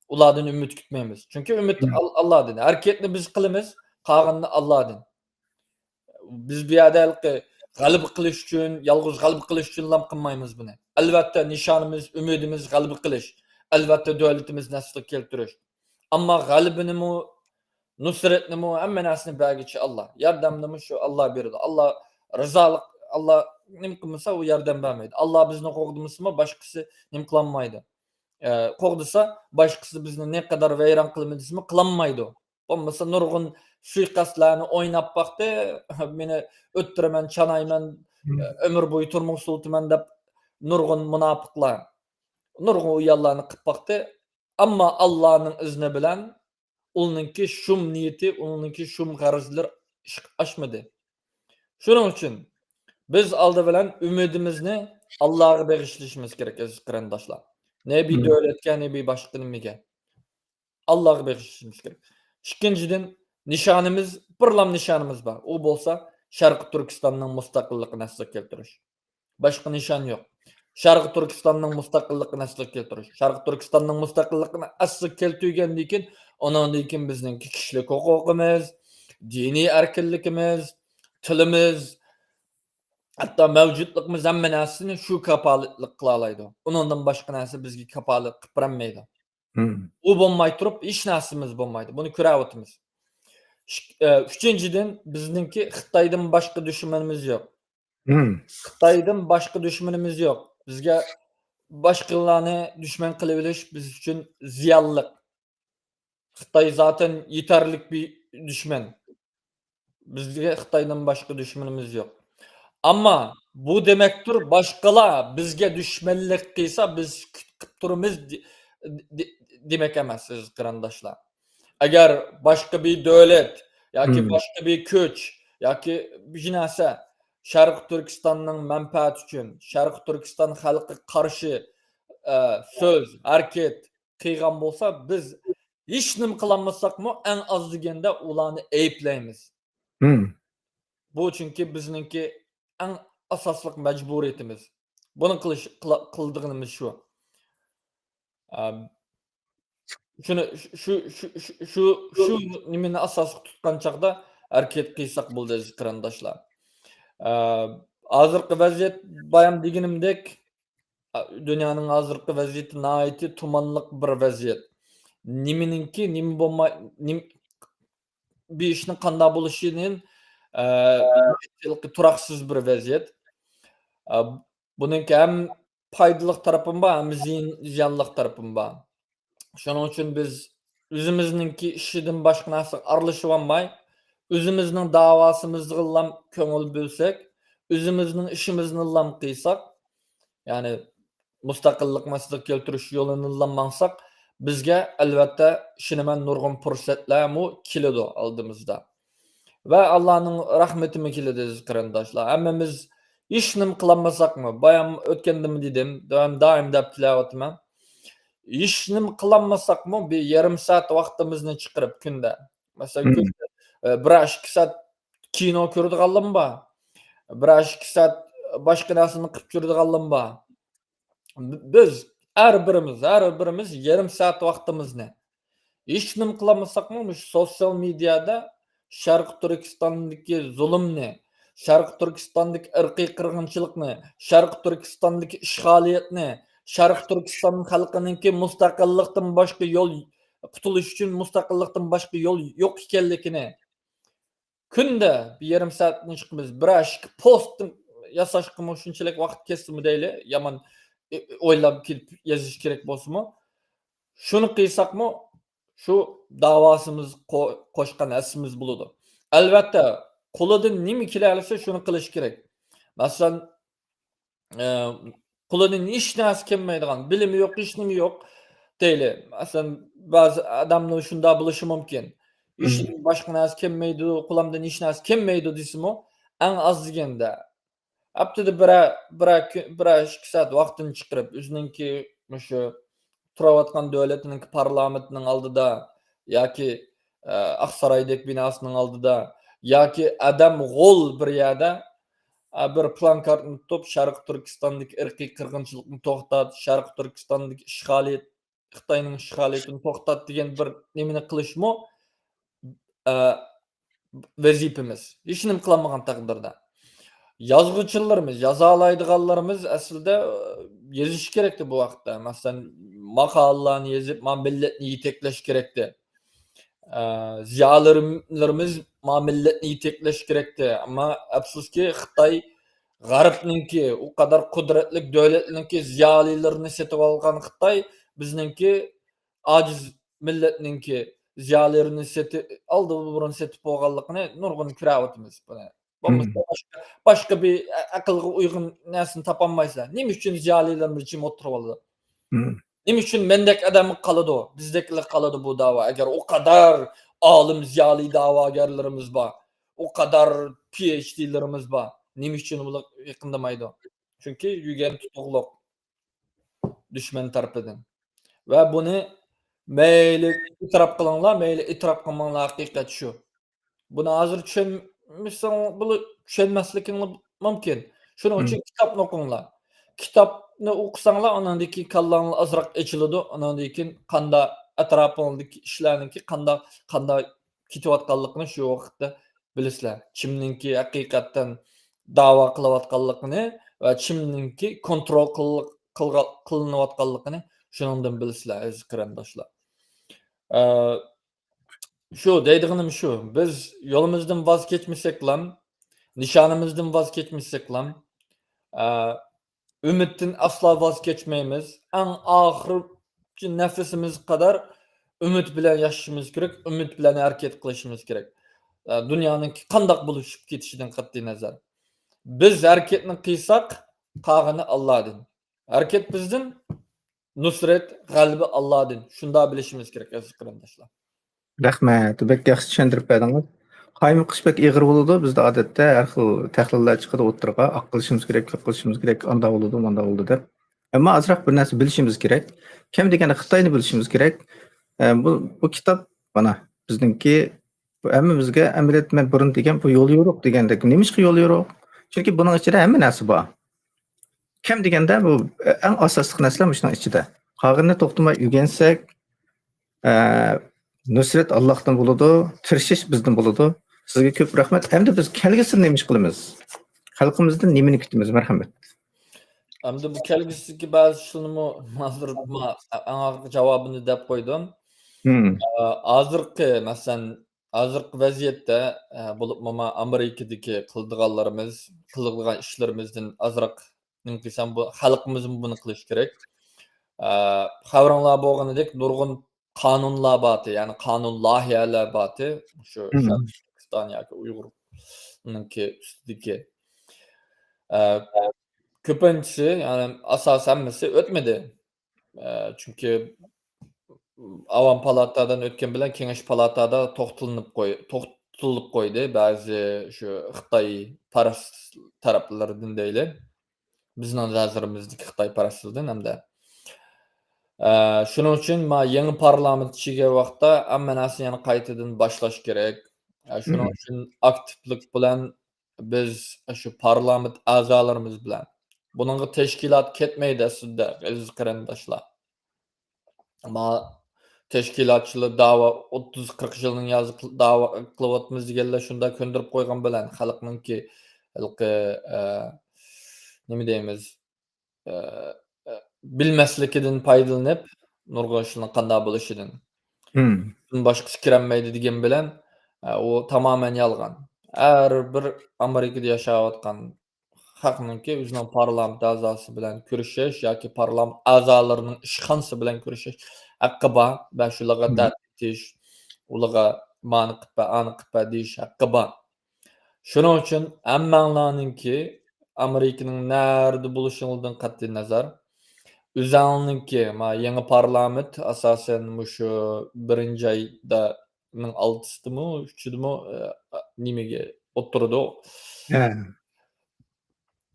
ئۇلاردىن ئۈمىد كۈتمەيمىز. چۈنكى ئۈمىد ئال-، ئاللادىن. ھەرىكەتنى بىز قىلىمىز، قالغىنىنى ئاللادىن. بىز بۇ يەردە ھېلىقى غەلىبە قىلىش ئۈچۈن، يالغۇز غەلىبە قىلىش ئۈچۈنلا قىلمايمىز بۇنى. ئەلۋەتتە، نىشانىمىز، ئۈمىدىمىز غەلىبە قىلىش. ئەلۋەتتە، دۆلىتىمىزنى ئەسلىگە كەلتۈرۈش. ئەمما غەلىبىنىمۇ، نۇسرەتنىمۇ، ھەممە نەرسىنى بەرگۈچى ئاللا. ياردەمنىمۇ شۇ ئاللا بېرىدۇ. ئاللا رىزالىق، ئاللا نېمە قىلمىسا، ئۇ ياردەم بەرمەيدۇ. ئاللا بىزنى قوغدىمىسىمۇ، باشقىسى نېمە قىلالمايدۇ. ئە، قوغدىسا، باشقىسى بىزنى نەقەدەر ۋەيران قىلىمىز دېسىمۇ، قىلالمايدۇ. بولمىسا نۇرغۇن سۇيىقەستلەرنى ئويناپ باقتى. مېنى ئۆلتۈرىمەن، چانايمەن، ئۆمۈر بويى تۈرمىگە سولىتىمەن دەپ نۇرغۇن مۇناپىقلار، نۇرغۇن ئۇيانلارنى قىلىپ باقتى. ئەمما ئاللانىڭ ئىزنى بىلەن ئۇنىڭكى شۇم نىيىتى، ئۇنىڭكى شۇم غەرەزلىرى ئىشقا ئاشمىدى. شۇنىڭ ئۈچۈن بىز ئالدى بىلەن ئۈمىدىمىزنى ئاللاغا بېغىشلىشىمىز كېرەك، ئەزىز قېرىنداشلار. نە بىر دۆلەتكە، نە بىر باشقا نېمىگە. ئاللاغا بېغىشلىشىمىز كېرەك. ئىككىنچىدىن، نىشانىمىز، بىرلا نىشانىمىز بار. ئۇ بولسا شەرقىي تۈركىستاننىڭ مۇستەقىللىقىنى ئەسلىگە كەلتۈرۈش. باشقا نىشان يوق. شەرقىي تۈركىستاننىڭ مۇستەقىللىقىنى ئەسلىگە كەلتۈرۈش. شەرقىي تۈركىستاننىڭ مۇستەقىللىقىنى ئەسلىگە كەلتۈرگەندىن كېيىن، ئۇنىڭدىن كېيىن بىزنىڭكى كىشىلىك ھوقۇقىمىز، دىنىي ئەركىنلىكىمىز، تىلىمىز، ھەتتا مەۋجۇتلۇقىمىز، ھەممە نەرسىنى شۇ كاپالەتلىك قىلالايدۇ. ئۇنىڭدىن باشقا نەرسە بىزگە كاپالەت قىلىپ بېرەلمەيدۇ. ئۇ بولماي تۇرۇپ ھېچ نەرسىمىز بولمايدۇ. بۇنى كۆرۈۋاتىمىز. ئىك-، ئە، ئۈچىنچىدىن، بىزنىڭكى خىتايدىن باشقا دۈشمىنىمىز يوق. خىتايدىن باشقا دۈشمىنىمىز يوق. بىزگە باشقىلارنى دۈشمەن قىلىۋېلىش بىز ئۈچۈن زىيانلىق. خىتاي زاتەن يېتەرلىك بىر دۈشمەن. بىزگە خىتايدىن باشقا دۈشمىنىمىز يوق. ئەمما بۇ دېمەكتۇر، باشقىلار بىزگە دۈشمەنلىك قىلسا، بىز سۈكۈت قىلىپ تۇرىمىز دې-، دې-، دېمەك ئەمەس، ئەزىز قېرىنداشلار. ئەگەر باشقا بىر دۆلەت ياكى باشقا بىر كۈچ ياكى بىر نەرسە شەرقىي تۈركىستاننىڭ مەنپەئەتى ئۈچۈن، شەرقىي تۈركىستان خەلقىگە قارشى، ئە، سۆز، ھەرىكەت قىلغان بولسا، بىز ھېچنېمە قىلالمىساقمۇ، ئەڭ ئاز دېگەندە ئۇلارنى ئەيىبلەيمىز. بۇ چۈنكى بىزنىڭكى ئەڭ ئاساسلىق مەجبۇرىيىتىمىز. بۇنى قىلىش، قىلا-، قىلىدىغىنىمىز شۇ. ئە، شۇنى، شۇ، شۇ نېمىنى ئاساسلىق تۇتقان چاغدا ھەرىكەت قىلساق بولدى، ئەزىز قېرىنداشلار. ئە، ھازىرقى ۋەزىيەت، بايام دېگىنىمدەك، ئە، دۇنيانىڭ ھازىرقى ۋەزىيىتى ناھايىتى تۇمانلىق بىر ۋەزىيەت. نېمىنىڭكى، نېمە بولماي، نېمە، بىر ئىشنىڭ قانداق بولۇشىدىن، ئە، تۇراقسىز بىر ۋەزىيەت. ئە، بۇنىڭكى ھەم پايدىلىق تەرىپىمۇ بار، ھەم زىيان-، زىيانلىق تەرىپىمۇ بار. شۇنىڭ ئۈچۈن بىز ئۆزىمىزنىڭكى ئىشىدىن باشقا نەرسىگە ئارىلىشىۋالماي، ئۆزىمىزنىڭ داۋاسىمىزغىلا كۆڭۈل بۆلسەك، ئۆزىمىزنىڭ ئىشىمىزنىلا قىلساق، يەنى مۇستەقىللىقنى ئەسلىگە كەلتۈرۈش يولىنىلا ماڭساق، بىزگە ئەلۋەتتە ئىشىنىمەن نۇرغۇن پۇرسەتلەرمۇ كېلىدۇ ئالدىمىزدا. ۋە ئاللانىڭ رەھمىتىمۇ كېلىدۇ، ئەزىز قېرىنداشلار. ھەممىمىز ھېچنېمە قىلالمىساقمۇ، بايام ئۆتكەندىمۇ دېدىم، دائىم، دائىم دەپ كېلىۋاتىمەن. ھېچنېمە قىلالمىساقمۇ، بىر يېرىم سائەت ۋاقتىمىزنى چىقىرىپ كۈندە، مەسىلەن، كۈندە، ئە، بىر ئىككى سائەت كىنو كۆرىدىغانلىرىمۇ بار. بىر ئىككى سائەت باشقا نەرسىنى قىلىپ يۈرىدىغانلىرىمۇ بار. بىز ھەر بىرىمىز، ھەر بىرىمىز يېرىم سائەت ۋاقتىمىزنى ھېچنېمە قىلالمىساقمۇ، مۇشۇ سوتسىيال مېدىيادا شەرقىي تۈركىستاندىكى زۇلۇمنى، شەرقىي تۈركىستاندىكى ئىرقىي قىرغىنچىلىقنى، شەرقىي تۈركىستاندىكى ئىشغالىيەتنى، شەرقىي تۈركىستان خەلقىنىڭكى مۇستەقىللىقتىن باشقا يول، قۇتۇلۇش ئۈچۈن مۇستەقىللىقتىن باشقا يول يوق ئىكەنلىكىنى، كۈندە بىر يېرىم سائەتتىن چىقىمىز، بىر ئىككى پوست ياساشقىمۇ شۇنچىلىك ۋاقىت كەتسىمۇ دەيلى، يامان ئويلاپ كېلىپ يېزىش كېرەك بولسىمۇ، شۇنى قىلساقمۇ، شۇ داۋاسىمىز قو-، قوشقان ھەسسىمىز بولىدۇ. ئەلۋەتتە، قولىدىن نېمە كېلەلىسە، شۇنى قىلىش كېرەك. مەسىلەن، ئە، قولىدىن ھېچ نەرسە كەلمەيدىغان، بىلىمى يوق، ھېچنېمە يوق دەيلى. مەسىلەن، بەزى ئادەمنىڭ شۇنداق بولۇشى مۇمكىن. ھېچ باشقا نەرسە كەلمەيدۇ، قولۇمدىن ھېچ نەرسە كەلمەيدۇ دېسىمۇ، ئەڭ ئاز دېگەندە ھەپتىدە بىرەر، بىرەر كۈ-، بىرەر ئىككى سائەت ۋاقتىنى چىقىرىپ، ئۆزىنىڭكى مۇشۇ تۇرۇۋاتقان دۆلىتىنىڭكى پارلامېنتىنىڭ ئالدىدا ياكى، ئە، ئاقسارايدەك بىناسىنىڭ ئالدىدا ياكى ئادەم غول بىر يەردە، ئە، بىر پىلانكارتنى تۇتۇپ، شەرقىي تۈركىستاندىكى ئىرقىي قىرغىنچىلىقنى توختات، شەرقىي تۈركىستاندىكى ئىشغالىيەت، خىتاينىڭ ئىشغالىيىتىنى توختات دېگەن بىر نېمىنى قىلىشمۇ، ئە، ۋەزىپىمىز. ھېچنېمە قىلالمىغان تەقدىردە. يازغۇچىلىرىمىز، يازالايدىغانلىرىمىز ئەسلىدە، ئە، يېزىشى كېرەكتى بۇ ھەقتە. مەسىلەن، ماقالىلەرنى يېزىپ، ما مىللەتنى يېتەكلەش كېرەكتى. ئە، زىيالىيلىرىمىز ما مىللەتنى يېتەكلەش كېرەكتى. ئەمما ئەپسۇسكى، خىتاي غەربنىڭكى، ئۇ قەدەر قۇدرەتلىك دۆلەتنىڭكى زىيالىيلىرىنى سېتىۋالغان خىتاي بىزنىڭكى ئاجىز مىللەتنىڭكى زىيالىيلىرىنى سېتىپ، ئالدى بۇرۇن سېتىپ بولغانلىقىنى نۇرغۇن كۆرۈۋاتىمىز بۇنى. بولمىسا باشقا، باشقا بىر ئە-، ئەقىلگە ئۇيغۇن نەرسىنى تاپالمايسىلەر. نېمە ئۈچۈن زىيالىيلىرىمىز جىم ئولتۇرۇۋالىدۇ؟ نېمە ئۈچۈن مەندەك ئادەمگە قالىدۇ، بىزدەكلەرگە قالىدۇ بۇ داۋا؟ ئەگەر ئۇ قەدەر ئالىم، زىيالىي داۋاگەرلىرىمىز بار، ئۇ قەدەر پى ئېيچ دىلىرىمىز بار، نېمە ئۈچۈن بۇلار يېقىندىمايدۇ؟ چۈنكى يۈگەن تۇتۇقلۇق دۈشمەن تەرىپىدىن. ۋە بۇنى مەيلى ئېتىراپ قىلىڭلار، مەيلى ئېتىراپ قىلماڭلار، ھەقىقەت شۇ. بۇنى ھازىر چۈشەنمىسەڭ، بۇلار چۈشەنمەسلىكىڭلار مۇمكىن. شۇنىڭ ئۈچۈن كىتابنى ئوقۇڭلار. كىتابنى ئوقۇساڭلار، ئاناندىن كېيىن كاللاڭلار ئازراق ئېچىلىدۇ. ئاناندىن كېيىن قاندا ئەتراپىڭدىكى ئىشلارنىڭكى قاندا، قاندا كېتىۋاتقانلىقىنى شۇ ۋاقىتتا بىلىسىلەر. كىمنىڭكى ھەقىقەتەن داۋا قىلىۋاتقانلىقىنى ۋە كىمنىڭكى كونترول قىل-، قىلغا-، قىلىنىۋاتقانلىقىنى شۇنىڭدىن بىلىسىلەر، ئەزىز قېرىنداشلار. ئە، شۇ دەيدىغىنىم شۇ، بىز يولىمىزدىن ۋاز كەچمىسەكلام، نىشانىمىزدىن ۋاز كەچمىسەكلام، ئە، ئۈمىدتىن ئەسلا ۋاز كەچمەيمىز. ئەڭ ئاخىرقى نەفىسىمىزگە قەدەر ئۈمىد بىلەن ياشىشىمىز كېرەك، ئۈمىد بىلەن ھەرىكەت قىلىشىمىز كېرەك. ئە، دۇنيانىڭكى قانداق بولۇشۇپ كېتىشىدىن قەتئىينەزەر، بىز ھەرىكەتنى قىلساق، قالغىنى ئاللادىن. ھەرىكەت بىزدىن، نۇسرەت، غەلىبە ئاللادىن. شۇنداق بىلىشىمىز كېرەك، ئەزىز قېرىنداشلار. رەھمەت، بەك ياخشى چۈشەندۈرۈپ بەردىڭىز. قايمۇقۇش بەك ئېغىر بولىدۇ. بىزدە ئادەتتە ھەر خىل تەھلىللەر چىقىدۇ ئوتتۇرىغا، ئاق قىلىشىمىز كېرەك، كۆك قىلىشىمىز كېرەك، ئاندا بولىدۇ، ماندا بولىدۇ دەپ. ئەمما ئازراق بىر نەرسە بىلىشىمىز كېرەك. كەم دېگەندە خىتاينى بىلىشىمىز كېرەك. ئە، بۇ، بۇ كىتاب، مانا، بىزنىڭكى، بۇ ھەممىمىزگە، ئەمەلىيەتتە مەن بۇرۇن دېگەن، بۇ يول يورۇق دېگەندەك. نېمىشقا يول يورۇق؟ چۈنكى بۇنىڭ ئىچىدە ھەممە نەرسە بار. كەم دېگەندە بۇ ئەڭ ئاساسلىق نەرسىلەر مۇشۇنىڭ ئىچىدە. قالغىنىنى توختىماي ئۆگەنسەك، ئە، نۇسرەت ئاللاھتىن بولىدۇ، تىرىشىش بىزدىن بولىدۇ. سىزگە كۆپ رەھمەت. ئەمدى بىز كەلگۈسىدە نېمە ئىش قىلىمىز؟ خەلقىمىزدىن نېمىنى كۈتىمىز؟ مەرھەمەت. ئەمدى بۇ كەلگۈسىدىكى بەزى ئىشلارنىمۇ ھازىر ما-، ئەڭ ئاخىرقى جاۋابىنى دەپ قويدۇم. مم. ئە، ھازىرقى، مەسىلەن، ھازىرقى ۋەزىيەتتە، ئە، بولۇپمۇ ما-، ئامېرىكىدىكى قىلىدىغانلىرىمىز، قىلىدىغان ئىشلىرىمىزدىن ئازراق نېمە قىلسام، بۇ خەلقىمىزمۇ بۇنى قىلىشى كېرەك. ئە، خەۋىرىڭلار بولغىنىدەك، نۇرغۇن قانۇنلار بارتى، يەنى قانۇن لايىھەلەر بارتى. شۇ مم. شەرقىي تۈركىستان ياكى ئۇيغۇرنىڭكى ئۈستىدىكى. ئە، كۆپىنچىسى، يەنى ئاساسىي ھەممىسى ئۆتمىدى. ئە، چۈنكى ئاۋام پالاتادىن ئۆتكەن بىلەن كېڭەش پالاتادا توختىلىنىپ قوي-، توختىتىلىپ قويدى. بەزى شۇ خىتاي پەرەس تەرەپلىرىدىن دەيلى. بىزنىڭ نەزىرىمىزدىكى خىتاي پەرەسلىرىدىن ھەمدە. ئە، شۇنىڭ ئۈچۈن ما يېڭى پارلامېنت چىققان ۋاقىتتا ھەممە نەرسىنى يەنە قايتىدىن باشلاش كېرەك. ئە، شۇنىڭ مم. ئۈچۈن ئاكتىپلىق بىلەن بىز شۇ پارلامېنت ئەزالىرىمىز بىلەن، بۇنىڭغا تەشكىلات كەتمەيدۇ ئەسلىدە، ئەزىز قېرىنداشلار. ما تەشكىلاتچىلار داۋا، ئوتتۇز قىرىق يىلنىڭ يازى داۋا قىلىۋاتىمىز دېگەنلەر شۇنداق كۆندۈرۈپ قويغان بىلەن خەلقنىڭكى ھېلىقى، ئە، نېمە دەيمىز، ئە، ئە، بىلمەسلىكىدىن پايدىلىنىپ، نۇرغۇن ئىشلارنىڭ قانداق بولۇشىدىن. مم. باشقىسى كىرەلمەيدۇ دېگەن بىلەن، ئە، ئۇ تامامەن يالغان. ھەر بىر ئامېرىكىدا ياشاۋاتقان خەقنىڭكى ئۆزىنىڭ پارلامېنت ئەزاسى بىلەن كۆرۈشۈش ياكى پارلامېنت ئەزالىرىنىڭ ئىشخانىسى بىلەن كۆرۈشۈش ھەققى بار ۋە شۇلارغا مم. دەرد ئېيتىش، ئۇلارغا مانى قىلىپ بەر، ئانى قىلىپ بەر دېيىش ھەققى بار. شۇنىڭ ئۈچۈن ھەممەڭلارنىڭكى، ئامېرىكىنىڭ نەدە بولۇشىڭىزدىن قەتئىينەزەر، ئۆزەڭنىڭكى، ما، يېڭى پارلامېنت، ئاساسەن، مۇشۇ بىرىنچى ئايدا، نىڭ ئالتىسىدىمۇ، ئۈچىدىمۇ، ئە، نېمىگە ئولتۇرىدۇ. ھە.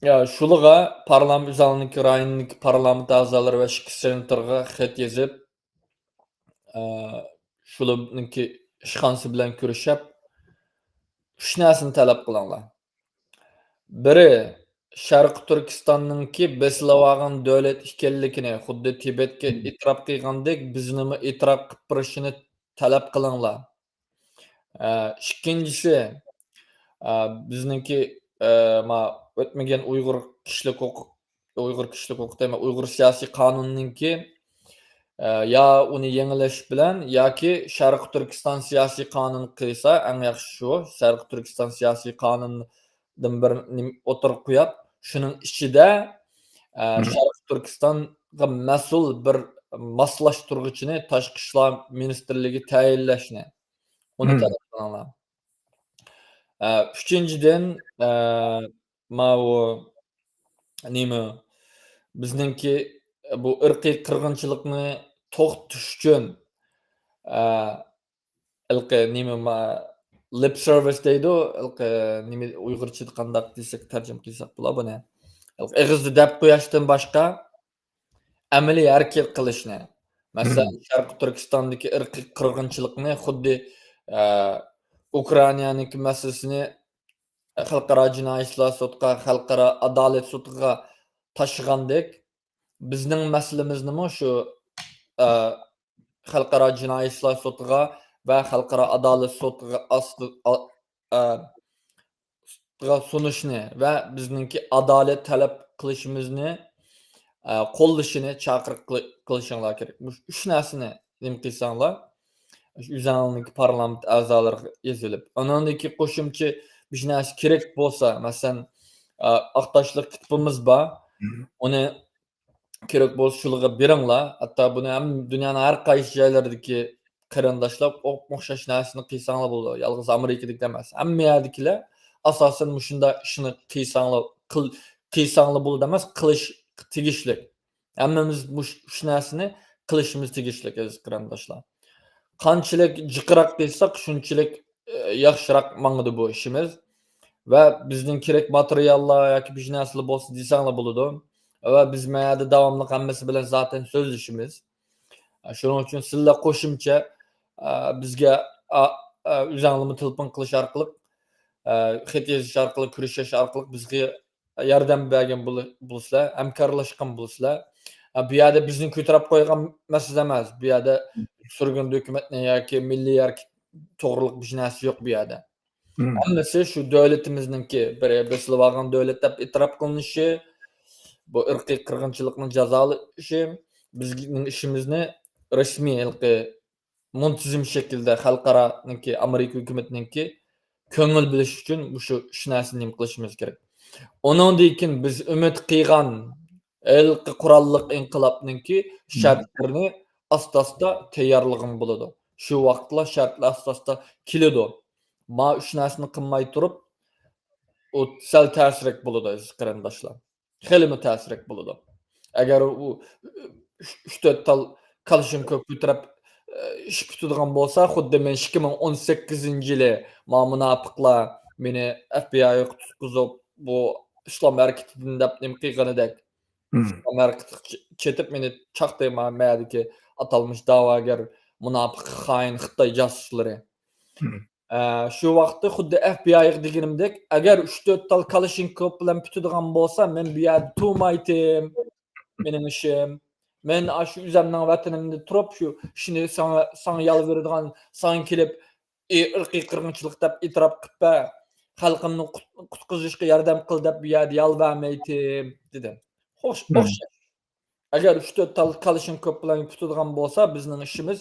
يا، شۇلىغا پارلامېنت، ئۆزەڭنىڭكى رايوننىڭكى پارلامېنت ئەزالىرى ۋە ئىككى سېناتورغا خەت يېزىپ، ئە، شۇلارنىڭكى ئىشخانىسى بىلەن كۆرۈشۈپ، ئۈچ نەرسىنى تەلەپ قىلىڭلار. بىرى، شەرقىي تۈركىستاننىڭكى بېسىلىۋالغان دۆلەت ئىكەنلىكىنى، خۇددى تىبەتكە مم. ئېتىراپ قىلغاندەك، بىزنىمۇ ئېتىراپ قىلىپ بېرىشىنى تەلەپ قىلىڭلار. ئە، ئىككىنچىسى، ئە، بىزنىڭكى، ئە، ما، ئۆتمىگەن ئۇيغۇر كىشىلىك ھوقۇق، ئۇيغۇر كىشىلىك ھوقۇق دەيمەن، ئۇيغۇر سىياسىي قانۇنىنىڭكى، ئە، يا ئۇنى يېڭىلاش بىلەن ياكى شەرقىي تۈركىستان سىياسىي قانۇن قىلسا ئەڭ ياخشى شۇ. شەرقىي تۈركىستان سىياسىي قانۇنىدىن بىر نېمە ئوتتۇرىغا قويۇپ، شۇنىڭ ئىچىدە، ئە، مم. شەرقىي تۈركىستانغا مەسئۇل بىر ماسلاشتۇرغۇچىنى تاشقى ئىشلار مىنىستىرلىكى تەيىنلەشنى، ئۇنى مم. تەلەپ قىلىڭلار. ئە، ئۈچىنچىدىن، ئە، ماۋۇ نېمە، بىزنىڭكى، بۇ ئىرقىي قىرغىنچىلىقنى توختىتىش ئۈچۈن، ئە، ھېلىقى نېمە، ما-، lip service دەيدۇ، ھېلىقى نېمە، ئۇيغۇرچىدا قانداق دېسەك، تەرجىمە قىلساق بولا بۇنى؟ ھېلىقى ئېغىزدا دەپ قوياشتىن باشقا ئەمەلىي ھەرىكەت قىلىشنى، مەسىلەن، شەرقىي تۈركىستاندىكى ئىرقىي قىرغىنچىلىقنى خۇددى، ئە، ئۇكرائىنانىڭكى مەسىلىسىنى خەلقئارا جىنايى ئىشلار سوتىغا، خەلقئارا ئادالەت سوتىغا تاشلىغاندەك، بىزنىڭ مەسىلىمىزنىمۇ شۇ، ئە، خەلقئارا جىنايى ئىشلار سوتىغا ۋە خەلقئارا ئادالەت سوتىغا ئاستى-، ئا-، ئە، سوتىغا سۇنۇشنى ۋە بىزنىڭكى ئادالەت تەلەپ قىلىشىمىزنى، ئە، قوللىشىنى چاقىرىق قىلى-، قىلىشىڭلار كېرەك. مۇشۇ ئۈچ نەرسىنى نېمە قىلساڭلار، ئۆزۈڭلارنىڭكى پارلامېنت ئەزالىرىغا يېزىلىپ، ئۇنىڭدىكى قوشۇمچە بىر نەرسە كېرەك بولسا، مەسىلەن، ئە، ئاقتاشلىق كىتابىمىز بار. ئۇنى كېرەك بولسا شۇلارغا بېرىڭلار. ھەتتا بۇنى ھەم دۇنيانىڭ ھەر قايسى جايلىرىدىكى قېرىنداشلار ئوخشاش نەرسىنى قىلساڭلار بولىدۇ. يالغۇز ئامېرىكىدىكى ئەمەس. ھەممە يەردىكىلەر ئاساسەن مۇشۇنداق ئىشنى قىلساڭلار، قىل-، قىلساڭلار بولىدۇ ئەمەس، قىلىش تېگىشلىك. ھەممىمىز مۇش-، شۇ نەرسىنى قىلىشىمىز تېگىشلىك، ئەزىز قېرىنداشلار. قانچىلىك جىقراق قىلساق، شۇنچىلىك، ئە، ياخشىراق ماڭىدۇ بۇ ئىشىمىز. ۋە بىزنىڭ كېرەك ماتېرىياللار ياكى بىر نەرسىلەر بولسا دېسەڭلار بولىدۇ. ۋە بىز مەيەردە داۋاملىق ھەممىسى بىلەن زاتەن سۆزلىشىمىز. شۇنىڭ ئۈچۈن سىلەر قوشۇمچە، ئە، بىزگە، ئا، ئە، ئۆزەڭلىمۇ تېلېفون قىلىش ئارقىلىق، ئە، خەت يېزىش ئارقىلىق، كۆرۈشۈش ئارقىلىق بىزگە ياردەم بەرگەن بول-، بولىسىلەر، ھەمكارلاشقان بولىسىلەر. ئە، بۇ يەردە بىزنى كۆتۈرۈپ قويغان مەسىلە ئەمەس. بۇ يەردە سۈرگۈندە ھۆكۈمەتنى ياكى مىللىي ھەرىكەت توغرۇلۇق بىر نەرسە يوق بۇ يەردە. ھەممىسى شۇ دۆلىتىمىزنىڭكى بىر بېسىلىۋالغان دۆلەت دەپ ئېتىراپ قىلىنىشى، بۇ ئىرقىي قىرغىنچىلىقنى جازالىشى، بىزنىڭ ئىشىمىزنى رەسمىي ھېلىقى مۇنتىزىم شەكىلدە خەلقئارانىڭكى، ئامېرىكا ھۆكۈمىتىنىڭكى كۆڭۈل بۆلۈش ئۈچۈن مۇشۇ ئۈچ نەرسىنى نېمە قىلىشىمىز كېرەك. ئۇنىڭدىن كېيىن بىز ئۈمىد قىلغان ھېلىقى قوراللىق ئىنقىلابنىڭكى شەرتلىرىنى ئاستا-ئاستا تەييارلىغىلى بولىدۇ. شۇ ۋاقىتلا شەرتلەر ئاستا-ئاستا كېلىدۇ. ما ئۈچ نەرسىنى قىلماي تۇرۇپ، ئۇ سەل تەسرەك بولىدۇ، ئەزىز قېرىنداشلار. خېلىمۇ تەسرەك بولىدۇ. ئەگەر ئۇ ئۈچ، ئۈچ تۆت تال كالاشنكوف كۆتۈرۈپ، ئىش پۈتىدىغان بولسا، خۇددى مەن ئىككى مىڭ ئون سەككىزىنچى يىلى ما مۇناپىقلار مېنى ئەف بى ئايغا تۇتقۇزۇپ، بۇ ئىسلام ھەرىكىتىدىن دەپ نېمە قىلغىنىدەك، ئىسلام ھەرىكىتىگە چېتىپ مېنى چاقتى ما مەدىكى ئاتالمىش دەۋاگەر، مۇناپىق، خائىن خىتاي جاسۇسلىرى. ئە، شۇ ۋاقىتتا خۇددى ئەف بى ئايغا دېگىنىمدەك، ئەگەر ئۈچ تۆت تال كالاشنكوف بىلەن پۈتىدىغان بولسا، مەن بۇ يەردە تۇرمايتتىم. مېنىڭ ئىشىم. مەن ئاشۇ ئۆزۈمنىڭ ۋەتىنىمدە تۇرۇپ، شۇ ئىشنى ساڭا، ساڭا يالۋۇرىدىغان، ساڭا كېلىپ، ئى، ئىرقىي قىرغىنچىلىق دەپ ئېتىراپ قىلىپ بەر، خەلقىمنى قۇت-، قۇتقۇزۇشقا ياردەم قىل دەپ بۇ يەردە يالۋۇرمايتتىم، دېدىم. خوش، ئوخشاش. ئەگەر ئۈچ تۆت تال كالاشنكوف بىلەن پۈتىدىغان بولسا، بىزنىڭ ئىشىمىز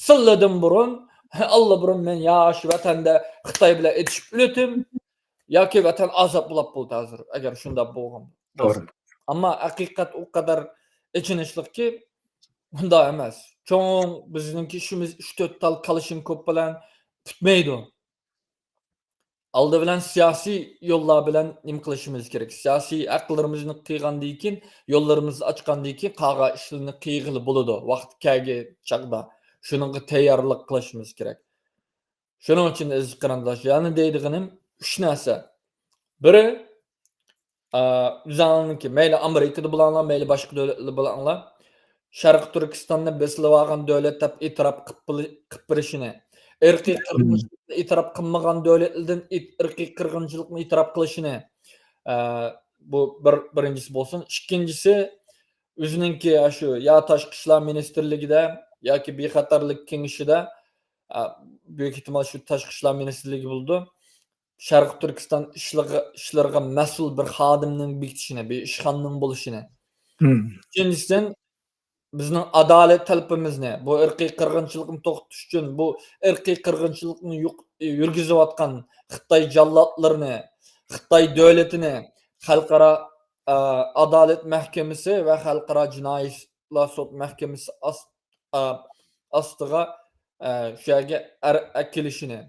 سىللىدىن بۇرۇن، ئاللىبۇرۇن مەن يا شۇ ۋەتەندە خىتاي بىلەن ئېتىشىپ ئۆلۈتتۈم، ياكى ۋەتەن ئازاد بولاپ بولدى ھازىر، ئەگەر شۇنداق بولغان بولسا. توغرا. ئەمما ھەقىقەت ئۇ قەدەر ئېچىنىشلىقكى، ئۇنداق ئەمەس. چوڭ بىزنىڭكى ئىشىمىز ئۈچ تۆت تال كالاشنكوف بىلەن پۈتمەيدۇ. ئالدى بىلەن سىياسىي يوللار بىلەن نېمە قىلىشىمىز كېرەك؟ سىياسىي ھەقلىرىمىزنى قىلغاندىن كېيىن، يوللىرىمىزنى ئاچقاندىن كېيىن، قالغان ئىشلارنى قىلغىلى بولىدۇ. ۋاقتى كەلگەن چاغدا شۇنىڭغا تەييارلىق قىلىشىمىز كېرەك. شۇنىڭ ئۈچۈن، ئەزىز قېرىنداش، يەنە دەيدىغىنىم ئۈچ نەرسە. بىرى، ئا، ئۆزۈڭلارنىڭكى، مەيلى ئامېرىكىدا بولۇڭلار، مەيلى باشقا دۆلەتلەردە بولۇڭلار، شەرقىي تۈركىستاننى بېسىلىۋالغان دۆلەت دەپ ئېتىراپ قىلىپ بېلى-، قىلىپ بېرىشىنى، ئىرقىي قىرغىنچىلىقنى ئېتىراپ قىلمىغان دۆلەتلەردىن ئېت-، ئىرقىي قىرغىنچىلىقنى ئېتىراپ قىلىشىنى، ئە، بۇ بىر، بىرىنچىسى بولسۇن. ئىككىنچىسى، ئۆزىنىڭكى ئاشۇ يا تاشقى ئىشلار مىنىستىرلىكىدە ياكى بىخەتەرلىك كېڭىشىدە، ئە، بۈيۈك ئېھتىمال شۇ تاشقى ئىشلار مىنىستىرلىكى بولىدۇ. شەرقىي تۈركىستان ئىشلىرىغا، ئىشلىرىغا مەسئۇل بىر خادىمنىڭ بېكىتىشىنى، بىر ئىشخانىنىڭ بولۇشىنى. ئۈچىنچىسىدىن، بىزنىڭ ئادالەت تەلىپىمىزنى، بۇ ئىرقىي قىرغىنچىلىقنى توختىتىش ئۈچۈن، بۇ ئىرقىي قىرغىنچىلىقنى يۇق-، يۈرگۈزۈۋاتقان خىتاي جاللاتلىرىنى، خىتاي دۆلىتىنى خەلقئارا، ئە، ئادالەت مەھكىمىسى ۋە خەلقئارا جىنايى ئىشلار سوت مەھكىمىسى ئاس-، ئا-، ئاستىغا، ئە، شۇ يەرگە ئەر-، ئەكېلىشىنى،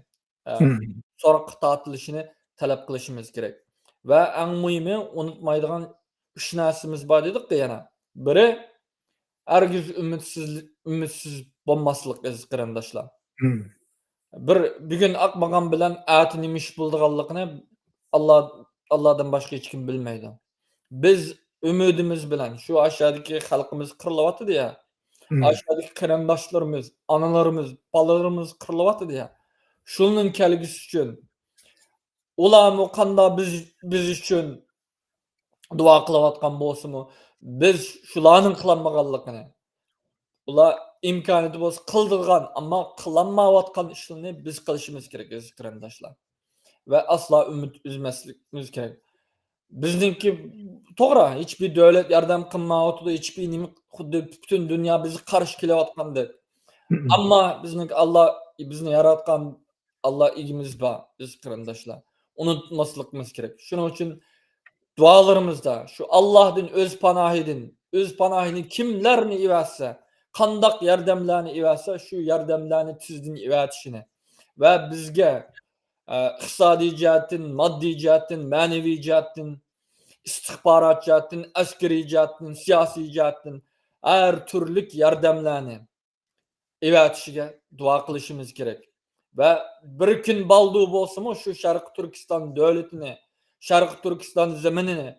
ئە، سوراققا تارتىلىشىنى تەلەپ قىلىشىمىز كېرەك. ۋە ئەڭ مۇھىمى، ئۇنتۇمايدىغان ئۈچ نەرسىمىز بار دېدۇققۇ يەنە. بىرى، ھەرگىز ئۈمىدسىز، ئۈمىدسىز بولماسلىق، ئەزىز قېرىنداشلار. بىر بۈگۈن ئاقمىغان بىلەن ئەتە نېمە ئىش بولىدىغانلىقىنى ئاللا، ئاللادىن باشقا ھېچكىم بىلمەيدۇ. بىز ئۈمىدىمىز بىلەن شۇ ئاشۇدىكى خەلقىمىز قىرىلىۋاتىدۇ يا، ئاشۇدىكى قېرىنداشلىرىمىز، ئانىلىرىمىز، بالىلىرىمىز قىرىلىۋاتىدۇ يا. شۇنىڭ كەلگۈسى ئۈچۈن ئۇلارمۇ قانداق بىز، بىز ئۈچۈن دۇئا قىلىۋاتقان بولسىمۇ، بىز شۇلارنىڭ قىلالمىغانلىقىنى، ئۇلار ئىمكانىيىتى بولسا قىلىدىغان، ئەمما قىلالمايۋاتقان ئىشلىرىنى بىز قىلىشىمىز كېرەك، ئەزىز قېرىنداشلار. ۋە ئاسلا ئۈمىد ئۈزمەسلىكىمىز كېرەك. بىزنىڭكى توغرا، ھېچبىر دۆلەت ياردەم قىلمايۋاتىدۇ، ھېچبىر نېمە، خۇددى پۈتۈن دۇنيا بىزگە قارشى كېلىۋاتقاندەك. ئەمما بىزنىڭكى ئاللا، بىزنى ياراتقان ئاللا ئىگىمىز بار، ئەزىز قېرىنداشلار. ئۇنتۇماسلىقىمىز كېرەك. شۇنىڭ ئۈچۈن دۇئالىرىمىزدا شۇ ئاللاھدىن ئۆز پاناھىدىن، ئۆز پاناھىدىن كىملەرنى ئېۋەتسە، قانداق ياردەملەرنى ئېۋەتسە، شۇ ياردەملەرنى تېزدىن ئېۋەتىشىنى ۋە بىزگە، ئە، ئىقتىسادىي جەھەتتىن، ماددىي جەھەتتىن، مەنىۋى جەھەتتىن، ئىستىخبارات جەھەتتىن، ئەسكىرىي جەھەتتىن، سىياسىي جەھەتتىن ھەر تۈرلۈك ياردەملەرنى ئېۋەتىشىگە دۇئا قىلىشىمىز كېرەك. ۋە بىر كۈن بالدۇر بولسىمۇ شۇ شەرقىي تۈركىستان دۆلىتىنى، شەرقىي تۈركىستان زېمىنىنى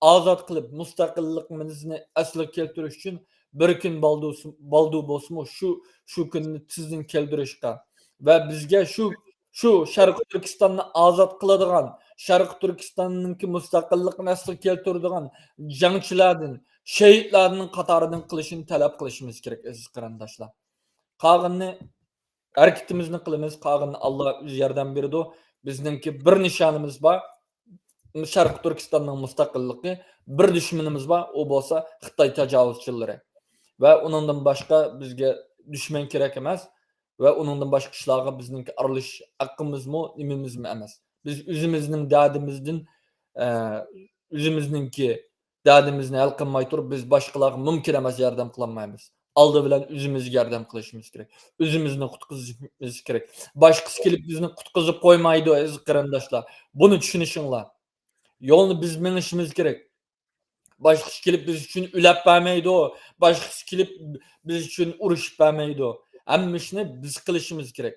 ئازاد قىلىپ، مۇستەقىللىقىمىزنى ئەسلىگە كەلتۈرۈش ئۈچۈن بىر كۈن بالدۇر، بالدۇر بولسىمۇ شۇ، شۇ كۈننى تېزدىن كەلتۈرۈشكە ۋە بىزگە شۇ، شۇ شەرقىي تۈركىستاننى ئازاد قىلىدىغان، شەرقىي تۈركىستاننىڭكى مۇستەقىللىقىنى ئەسلىگە كەلتۈرىدىغان جەڭچىلەردىن، شېھىتلەرنىڭ قاتارىدىن قىلىشىنى تەلەپ قىلىشىمىز كېرەك، ئەزىز قېرىنداشلار. قالغىنىنى ھەرىكىتىمىزنى قىلىمىز، قالغىنىنى ئاللا ئۆزى ياردەم بېرىدۇ. بىزنىڭكى بىر نىشانىمىز بار، شەرقىي تۈركىستاننىڭ مۇستەقىللىقى، بىر دۈشمىنىمىز بار، ئۇ بولسا خىتاي تاجاۋۇزچىلىرى. ۋە ئۇنىڭدىن باشقا بىزگە دۈشمەن كېرەك ئەمەس ۋە ئۇنىڭدىن باشقا ئىشلارغا بىزنىڭكى ئارىلىشىش ھەققىمىزمۇ، نېمىمىزمۇ ئەمەس. بىز ئۆزىمىزنىڭ دەردىمىزدىن، ئە، ئۆزىمىزنىڭكى دەردىمىزنى ھەل قىلماي تۇرۇپ، بىز باشقىلارغا مۇمكىن ئەمەس ياردەم قىلالمايمىز. ئالدى بىلەن ئۆزىمىزگە ياردەم قىلىشىمىز كېرەك. ئۆزىمىزنى قۇتقۇزۇشىمىز كېرەك. باشقىسى كېلىپ بىزنى قۇتقۇزۇپ قويمايدۇ، ئەزىز قېرىنداشلار. بۇنى چۈشىنىشىڭلار. يولنى بىز مېڭىشىمىز كېرەك. باشقىسى كېلىپ بىز ئۈچۈن ئۆلەپ بەرمەيدۇ. باشقىسى كېلىپ بىز ئۈچۈن ئۇرۇشۇپ بەرمەيدۇ. ھەممە ئىشنى بىز قىلىشىمىز كېرەك.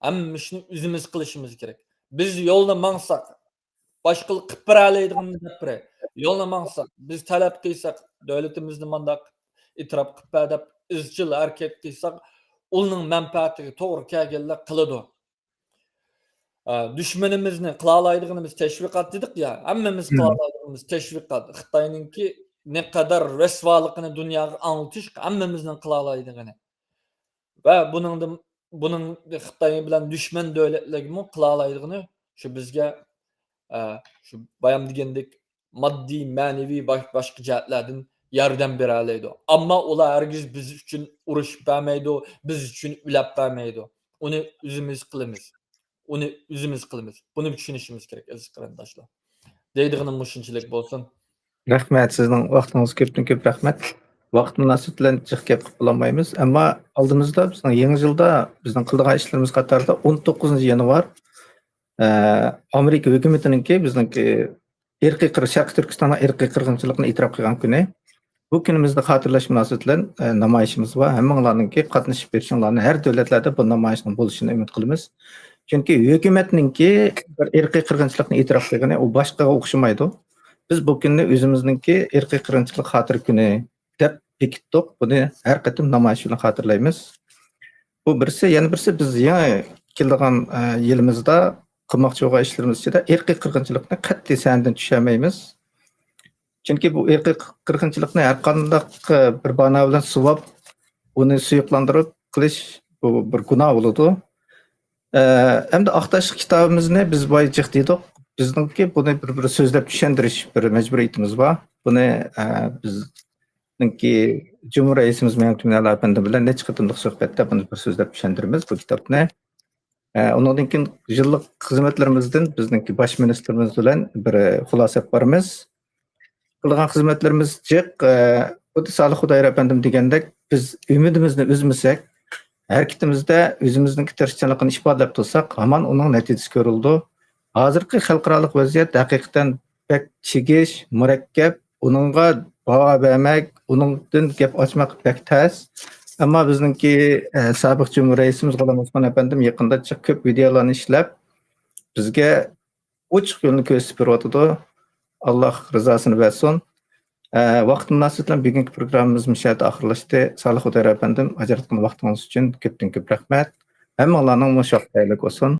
ھەممە ئىشنى ئۆزىمىز قىلىشىمىز كېرەك. بىز يولدا ماڭساق، باشقىلار قىلىپ بېرەلەيدىغىنىنى دەپ بېرەي. يولدا ماڭساق، بىز تەلەپ قىلساق، دۆلىتىمىزنى مانداق ئېتىراپ قىلىپ بەر دەپ ئىزچىل ھەرىكەت قىلساق، ئۇنىڭ مەنپەئەتىگە توغرا كەلگەنلەر قىلىدۇ. ئە، دۈشمىنىمىزنى قىلالايدىغىنىمىز تەشۋىقات دېدۇق يا، ھەممىمىز قىلالايدىغىنىمىز تەشۋىقات. خىتاينىڭكى نەقەدەر رەسۋالىقىنى دۇنياغا ئاڭلىتىش ھەممىمىزنىڭ قىلالايدىغىنى. ۋە بۇنىڭدىن، بۇنىڭ خىتاي بىلەن دۈشمەن دۆلەتلەرگىمۇ قىلالايدىغىنى شۇ بىزگە، ئە، شۇ بايام دېگەندەك ماددىي، مەنىۋى باش-، باشقا جەھەتلەردىن ياردەم بېرەلەيدۇ. ئەمما ئۇلار ھەرگىز بىز ئۈچۈن ئۇرۇشۇپ بەرمەيدۇ، بىز ئۈچۈن ئۆلەپ بەرمەيدۇ. ئۇنى ئۆزىمىز قىلىمىز. ئۇنى ئۆزىمىز قىلىمىز. بۇنى چۈشىنىشىمىز كېرەك، ئەزىز قېرىنداشلار. دەيدىغىنىم مۇشۇنچىلىك بولسۇن. رەھمەت، سىزنىڭ ۋاقتىڭىز كۆپتىن كۆپ رەھمەت. ۋاقىت مۇناسىۋىتى بىلەن جىق گەپ قىلىپ بولالمايمىز. ئەمما ئالدىمىزدا بىزنىڭ يېڭى يىلدا بىزنىڭ قىلىدىغان ئىشلىرىمىز قاتارىدا ئون توققۇزىنچى يانۋار، ئە، ئامېرىكا ھۆكۈمىتىنىڭكى بىزنىڭكى ئىرقىي قىر-، شەرقىي تۈركىستاندا ئىرقىي قىرغىنچىلىقنى ئېتىراپ قىلغان كۈنى. بۇ كۈنىمىزنى خاتىرىلەش مۇناسىۋىتى بىلەن، ئە، نامايىشىمىز بار. ھەممىڭلارنىڭكى قاتنىشىپ بېرىشىڭلارنى، ھەر دۆلەتلەردە بۇ نامايىشنىڭ بولۇشىنى ئۈمىد قىلىمىز. چۈنكى ھۆكۈمەتنىڭكى بىر ئىرقىي قىرغىنچىلىقنى ئېتىراپ قىلغىنى، ئۇ باشقىغا ئوخشىمايدۇ. بىز بۇ كۈننى ئۆزىمىزنىڭكى ئىرقىي قىرغىنچىلىق خاتىرە كۈنى دەپ بېكىتتۇق. بۇنى ھەر قېتىم نامايىش بىلەن خاتىرىلەيمىز. بۇ بىرسى، يەنە بىرسى، بىز يېڭى كېلىدىغان، ئە، يىلىمىزدا قىلماقچى بولغان ئىشلىرىمىز ئىچىدە ئىرقىي قىرغىنچىلىقنى قەتئىي سەھنىدىن چۈشۈرمەيمىز. چۈنكى بۇ ئىرقىي قىرغىنچىلىقنى ھەر قانداق، ئە، بىر بانا بىلەن سۇۋاپ، ئۇنى سۇيۇقلاندۇرۇپ قىلىش، بۇ بىر گۇناھ بولىدۇ. ئە، ئەمدى ئاق تاشلىق كىتابىمىزنى بىز بايا جىق دېدۇق. بىزنىڭكى بۇنى بىر، بىر سۆزلەپ چۈشەندۈرۈش بىر مەجبۇرىيىتىمىز بار. بۇنى، ئە، بىزنىڭكى جۇمھۇر رەئىسىمىز مەمتىمىن ئەلا ئەپەندى بىلەن نەچچە قېتىملىق سۆھبەتتە بۇنى بىر سۆزلەپ چۈشەندۈرىمىز، بۇ كىتابنى. ئە، ئۇنىڭدىن كېيىن يىللىق خىزمەتلىرىمىزدىن بىزنىڭكى باش مىنىستىرىمىز بىلەن بىر خۇلاسە ئېلىپ بارىمىز. قىلىدىغان خىزمەتلىرىمىز جىق. ئە، خۇددى سالىھ خۇدايار ئەپەندىم دېگەندەك، بىز ئۈمىدىمىزنى ئۈزمىسەك، ھەرىكىتىمىزدە ئۆزىمىزنىڭكى تىرىشچانلىقىنى ئىپادىلەپ تۇرساق، ھامان ئۇنىڭ نەتىجىسى كۆرۈلىدۇ. ھازىرقى خەلقئارالىق ۋەزىيەت ھەقىقەتەن بەك چىگىش، مۇرەككەپ. ئۇنىڭغا باھا بەرمەك، ئۇنىڭدىن گەپ ئاچماق بەك تەس. ئەمما بىزنىڭكى، ئە، سابىق جۇمھۇر رەئىسىمىز غۇلام ئوسمان ئەپەندىم يېقىندا جىق كۆپ ۋىدېئولارنى ئىشلەپ، بىزگە ئوچۇق يولنى كۆرسىتىپ بېرىۋاتىدۇ. ئاللاھ رىزاسىنى بەرسۇن. ئە، ۋاقىت مۇناسىۋىتى بىلەن بۈگۈنكى پروگراممىمىز مۇشۇ يەردە ئاخىرلاشتى. سالىھ خۇدايار ئەپەندىم، ئاجراتقان ۋاقتىڭىز ئۈچۈن كۆپتىن كۆپ رەھمەت. ھەممىڭلارنىڭ مۇشۇ ۋاقىت خەيرلىك بولسۇن.